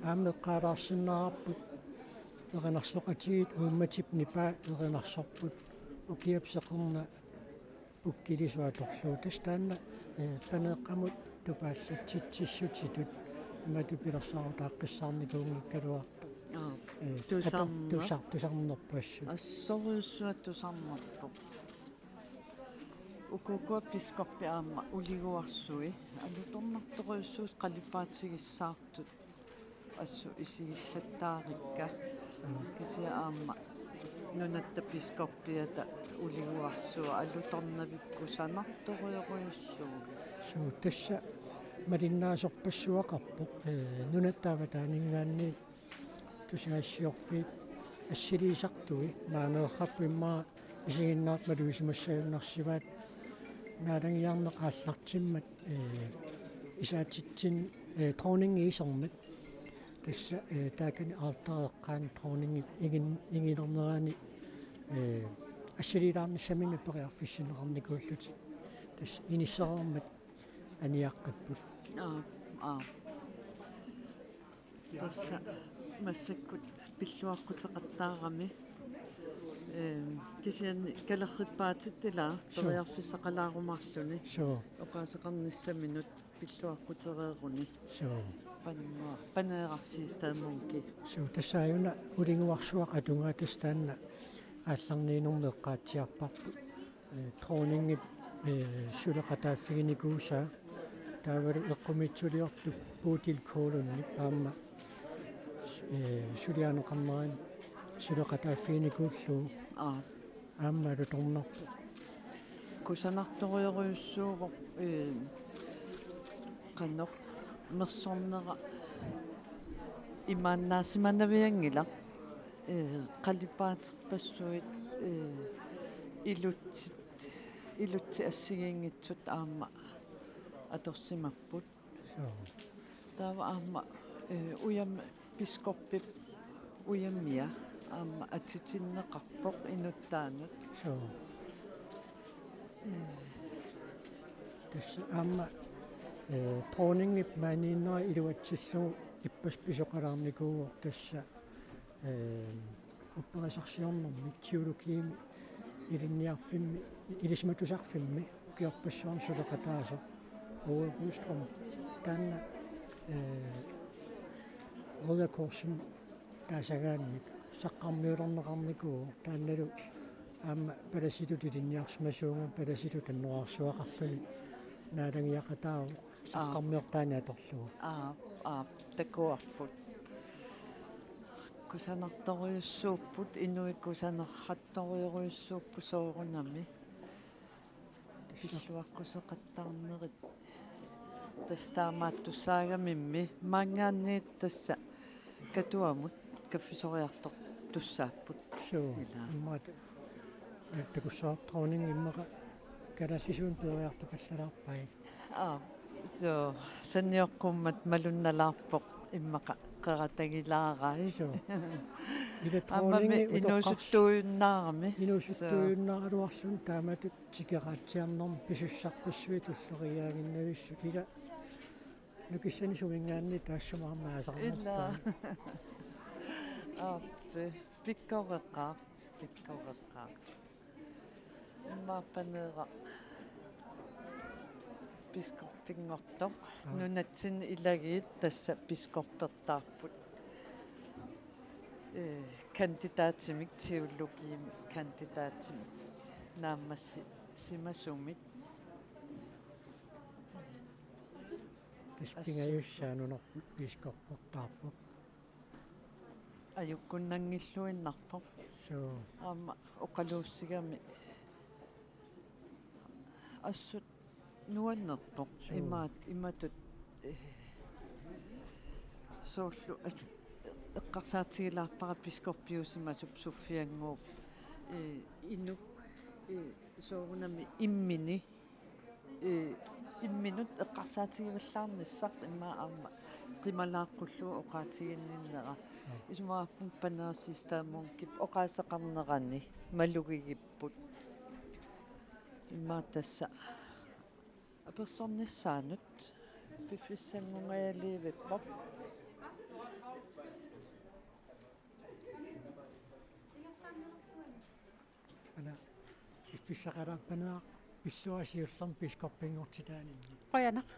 aamma eqqaalaarsinnaavarput erinarsoqatigiit uummatip nipaa erinarsorput ukiap seqerna pukkilisut atorlugu. Tassa taanna, ee, Paneeqqamut tupaallatsitsissutitut imatut pilersaarutaaqqissaarnikuunngikkaluartoq. Aa, ee, tusarneq. Ator-, tusar-, tusarnerput assut. Assorujussuaq tusarnerpoq. Ukukua biskoppit aamma uliguarsui alutornartorujussuusut qalipaatigissaartut assut isigillattaarikka. Kisianni aamma nunatta biskoppiata uliguarsuaq alutornavippoq kusanartorujorujussuuvoq. Suu, tassa malinnaasorpassuaqarpoq, ee, nunatta avataaninngaanniit tusagassiorfiit assiliisartui maaneerarput immaqa isiginnaartut malugisimasunnarsivaat naalagiarneq aallartimmat, ee, isaatitsin-, ee, dronningi isermat. Tassa, ee, taakani altereqqaani dronningi igin-, iginernerani, ee, assiliilaarnissaminnik periarfissinneqarnikuullutik. Tassa inissereermat aniaqqipput. Aa, aa. Tassa massakkut pilluaqquteqattaarami. Ehm, kisianni kalerrippaatit ila. Suu. Periarfissaqalaarumaarluni. Suu. Oqaaseqarnissaminut pilluaqqutereeruni. Suu. Panua-, Paneeraq Siegstad Munke. Suu, tassa aajuna uliguarsuaq atugaa tassa taanna aallarniinermi eqqaatsiarparput. Ee, dronningip, ee, suleqataaffiginikuusaa taavalu eqqumiitsuliortup Bodil Kjolonip aamma, ee, suliaanneqarnerani suleqataaffiginikuullugu. Aa. Aamma alutornarpoq. Kusanartorujorujussuuvoq, ee, qanoq mersornera imaannaasimanavianngilaq, ee, qalipaaterpassuit, ee, ilutsit, ilutsit assigiinngitsut aamma atorsimapput. Suu. Taava aamma, ee, ujam-, biskoppip ujamia aamma atitinneqarpoq inuttaanut. Suu. Ee. Tassa aamma, ee, dronningip maaniinnera iluatsillugu ippassaq pisoqalaarnikuuvoq tassa, ee, upperisarsiornermi, teologiimi, ilinniarfimmi, ilisimatusarfimmi ukiorpassuarni suleqataasoq Ove Rydström. Taanna, ee, Røde Korsimik taasagaannik saqqarmiulerneqarnikuuvoq, taannalu aamma palasitut ilinniarsimasuugami palasitut annoraarsuaqarluni naalagiaqataavoq. Aa. Saqqarmiortaani atorlugu. Aa, aa, takuarput. Kusanartorujussuupput, inuit kusanerartorujorujussuupput soorunami. Tassa. Pilluaqquseqattaarnerit. Tassa taamaattussaagamimmi. Maanngaanniit tassa Katuamut kaffisoriartortussaapput. Suu, ila. Immaqa ta-, ee, takussavarput dronningi immaqa kalaallisuunik peroriartorpallalaarpai. Aa, suu, sannioqqummat malunnalaarpoq immaqa qeratagilaarai. Suu. Ila aamma dronningi mi-, utoqqars-, inuusuttuujunnaarami. Inuusuttuujunnaaraluarluni taamatut tikeraatsiarnermi pisussarpassuit tulleriiaaginnavissut. Ila nukissanik suminngaanniit taassuma aamma aasarnerpaat. Ila. Aappi, pikkoreqaaq, pikkoreqaaq. Immaqa Paneeraq biskoppinngortoq. Aa. Nunatsinni ilagiit tassa biskoppertaarput. Ee, kandidaatimik, teologiimi kandidaatimik naammassi-, simasumik. Tassa pingajussaa nunarput biskoppertaarpoq. Ajukkunnanngilluinnarpoq. Suu. Aamma oqaluussigami assut nuannerpoq. Suu. Imaat, imatut, eh, soorlu as-, eqqarsaatigilaarpara biskoppiusimasup Sofiannguup, eh, inuk, eh, soorunami immini, eh, imminut eqqarsaatigivallaarnissaq immaqa aamma qimalaaqqullugu oqaatiginninnera. Isumaqarpunga Paneersistaat Munkip oqaaseqarnerani malugigipput. Immaqa tassa apersornissaanut piffissanngunngajaliivippoq. Ana, piffissaqalaarpaneq pilluarit siullermik biskoppinngortitaaninni. Qujanaq.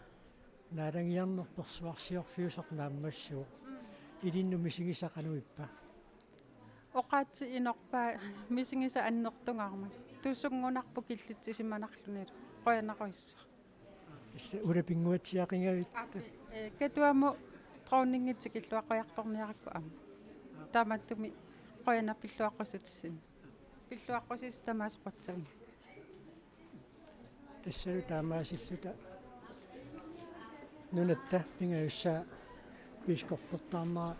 Naalagiarnerpersuarsiorfiusoq naammassivoq. Mm. Ilinnut misigisat qanoq ippa? Oqaatsit inorpaat misigisat annertungaarmata. Tusunngunarpoq killitsisimanarlunilu. Qujanarujussuaq. Tassa ulapinnguatsiaqigavit. Aap, eh, Katuamut dronningi tikilluaqqujartorniarakku aamma. Taamaattumik qujanaq pilluaqqussutissinni. Pilluaqqusissut tamaasa qutsavigakku. Tassalu taamaasilluta nunatta pingajussaa biskoppertaarnera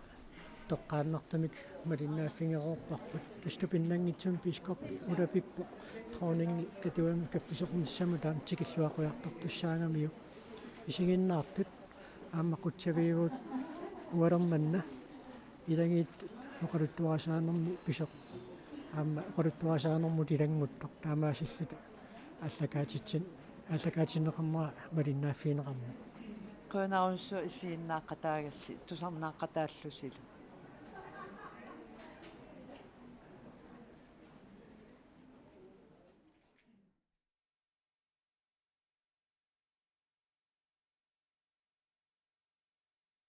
toqqaannartumik malinnaaffigereerparput. Tassa tupinnanngitsumik biskoppi ulapippoq dronningi Katuami kaffisornissamut taama tikilluaqqujartortussaagamiuk. Isiginnaartut aamma qutsaviuvugut ualermanna ilagiit oqaluttuarisaanermi pisoq aamma oqaluttuarisaanermut ilannguttoq taamaasilluta aallakaatitsin-, aallakaatinneqarnera malinnaaffigineqarmat. Qujanarujussuaq isiginnaaqataagassi tusarnaaqqataallusilu.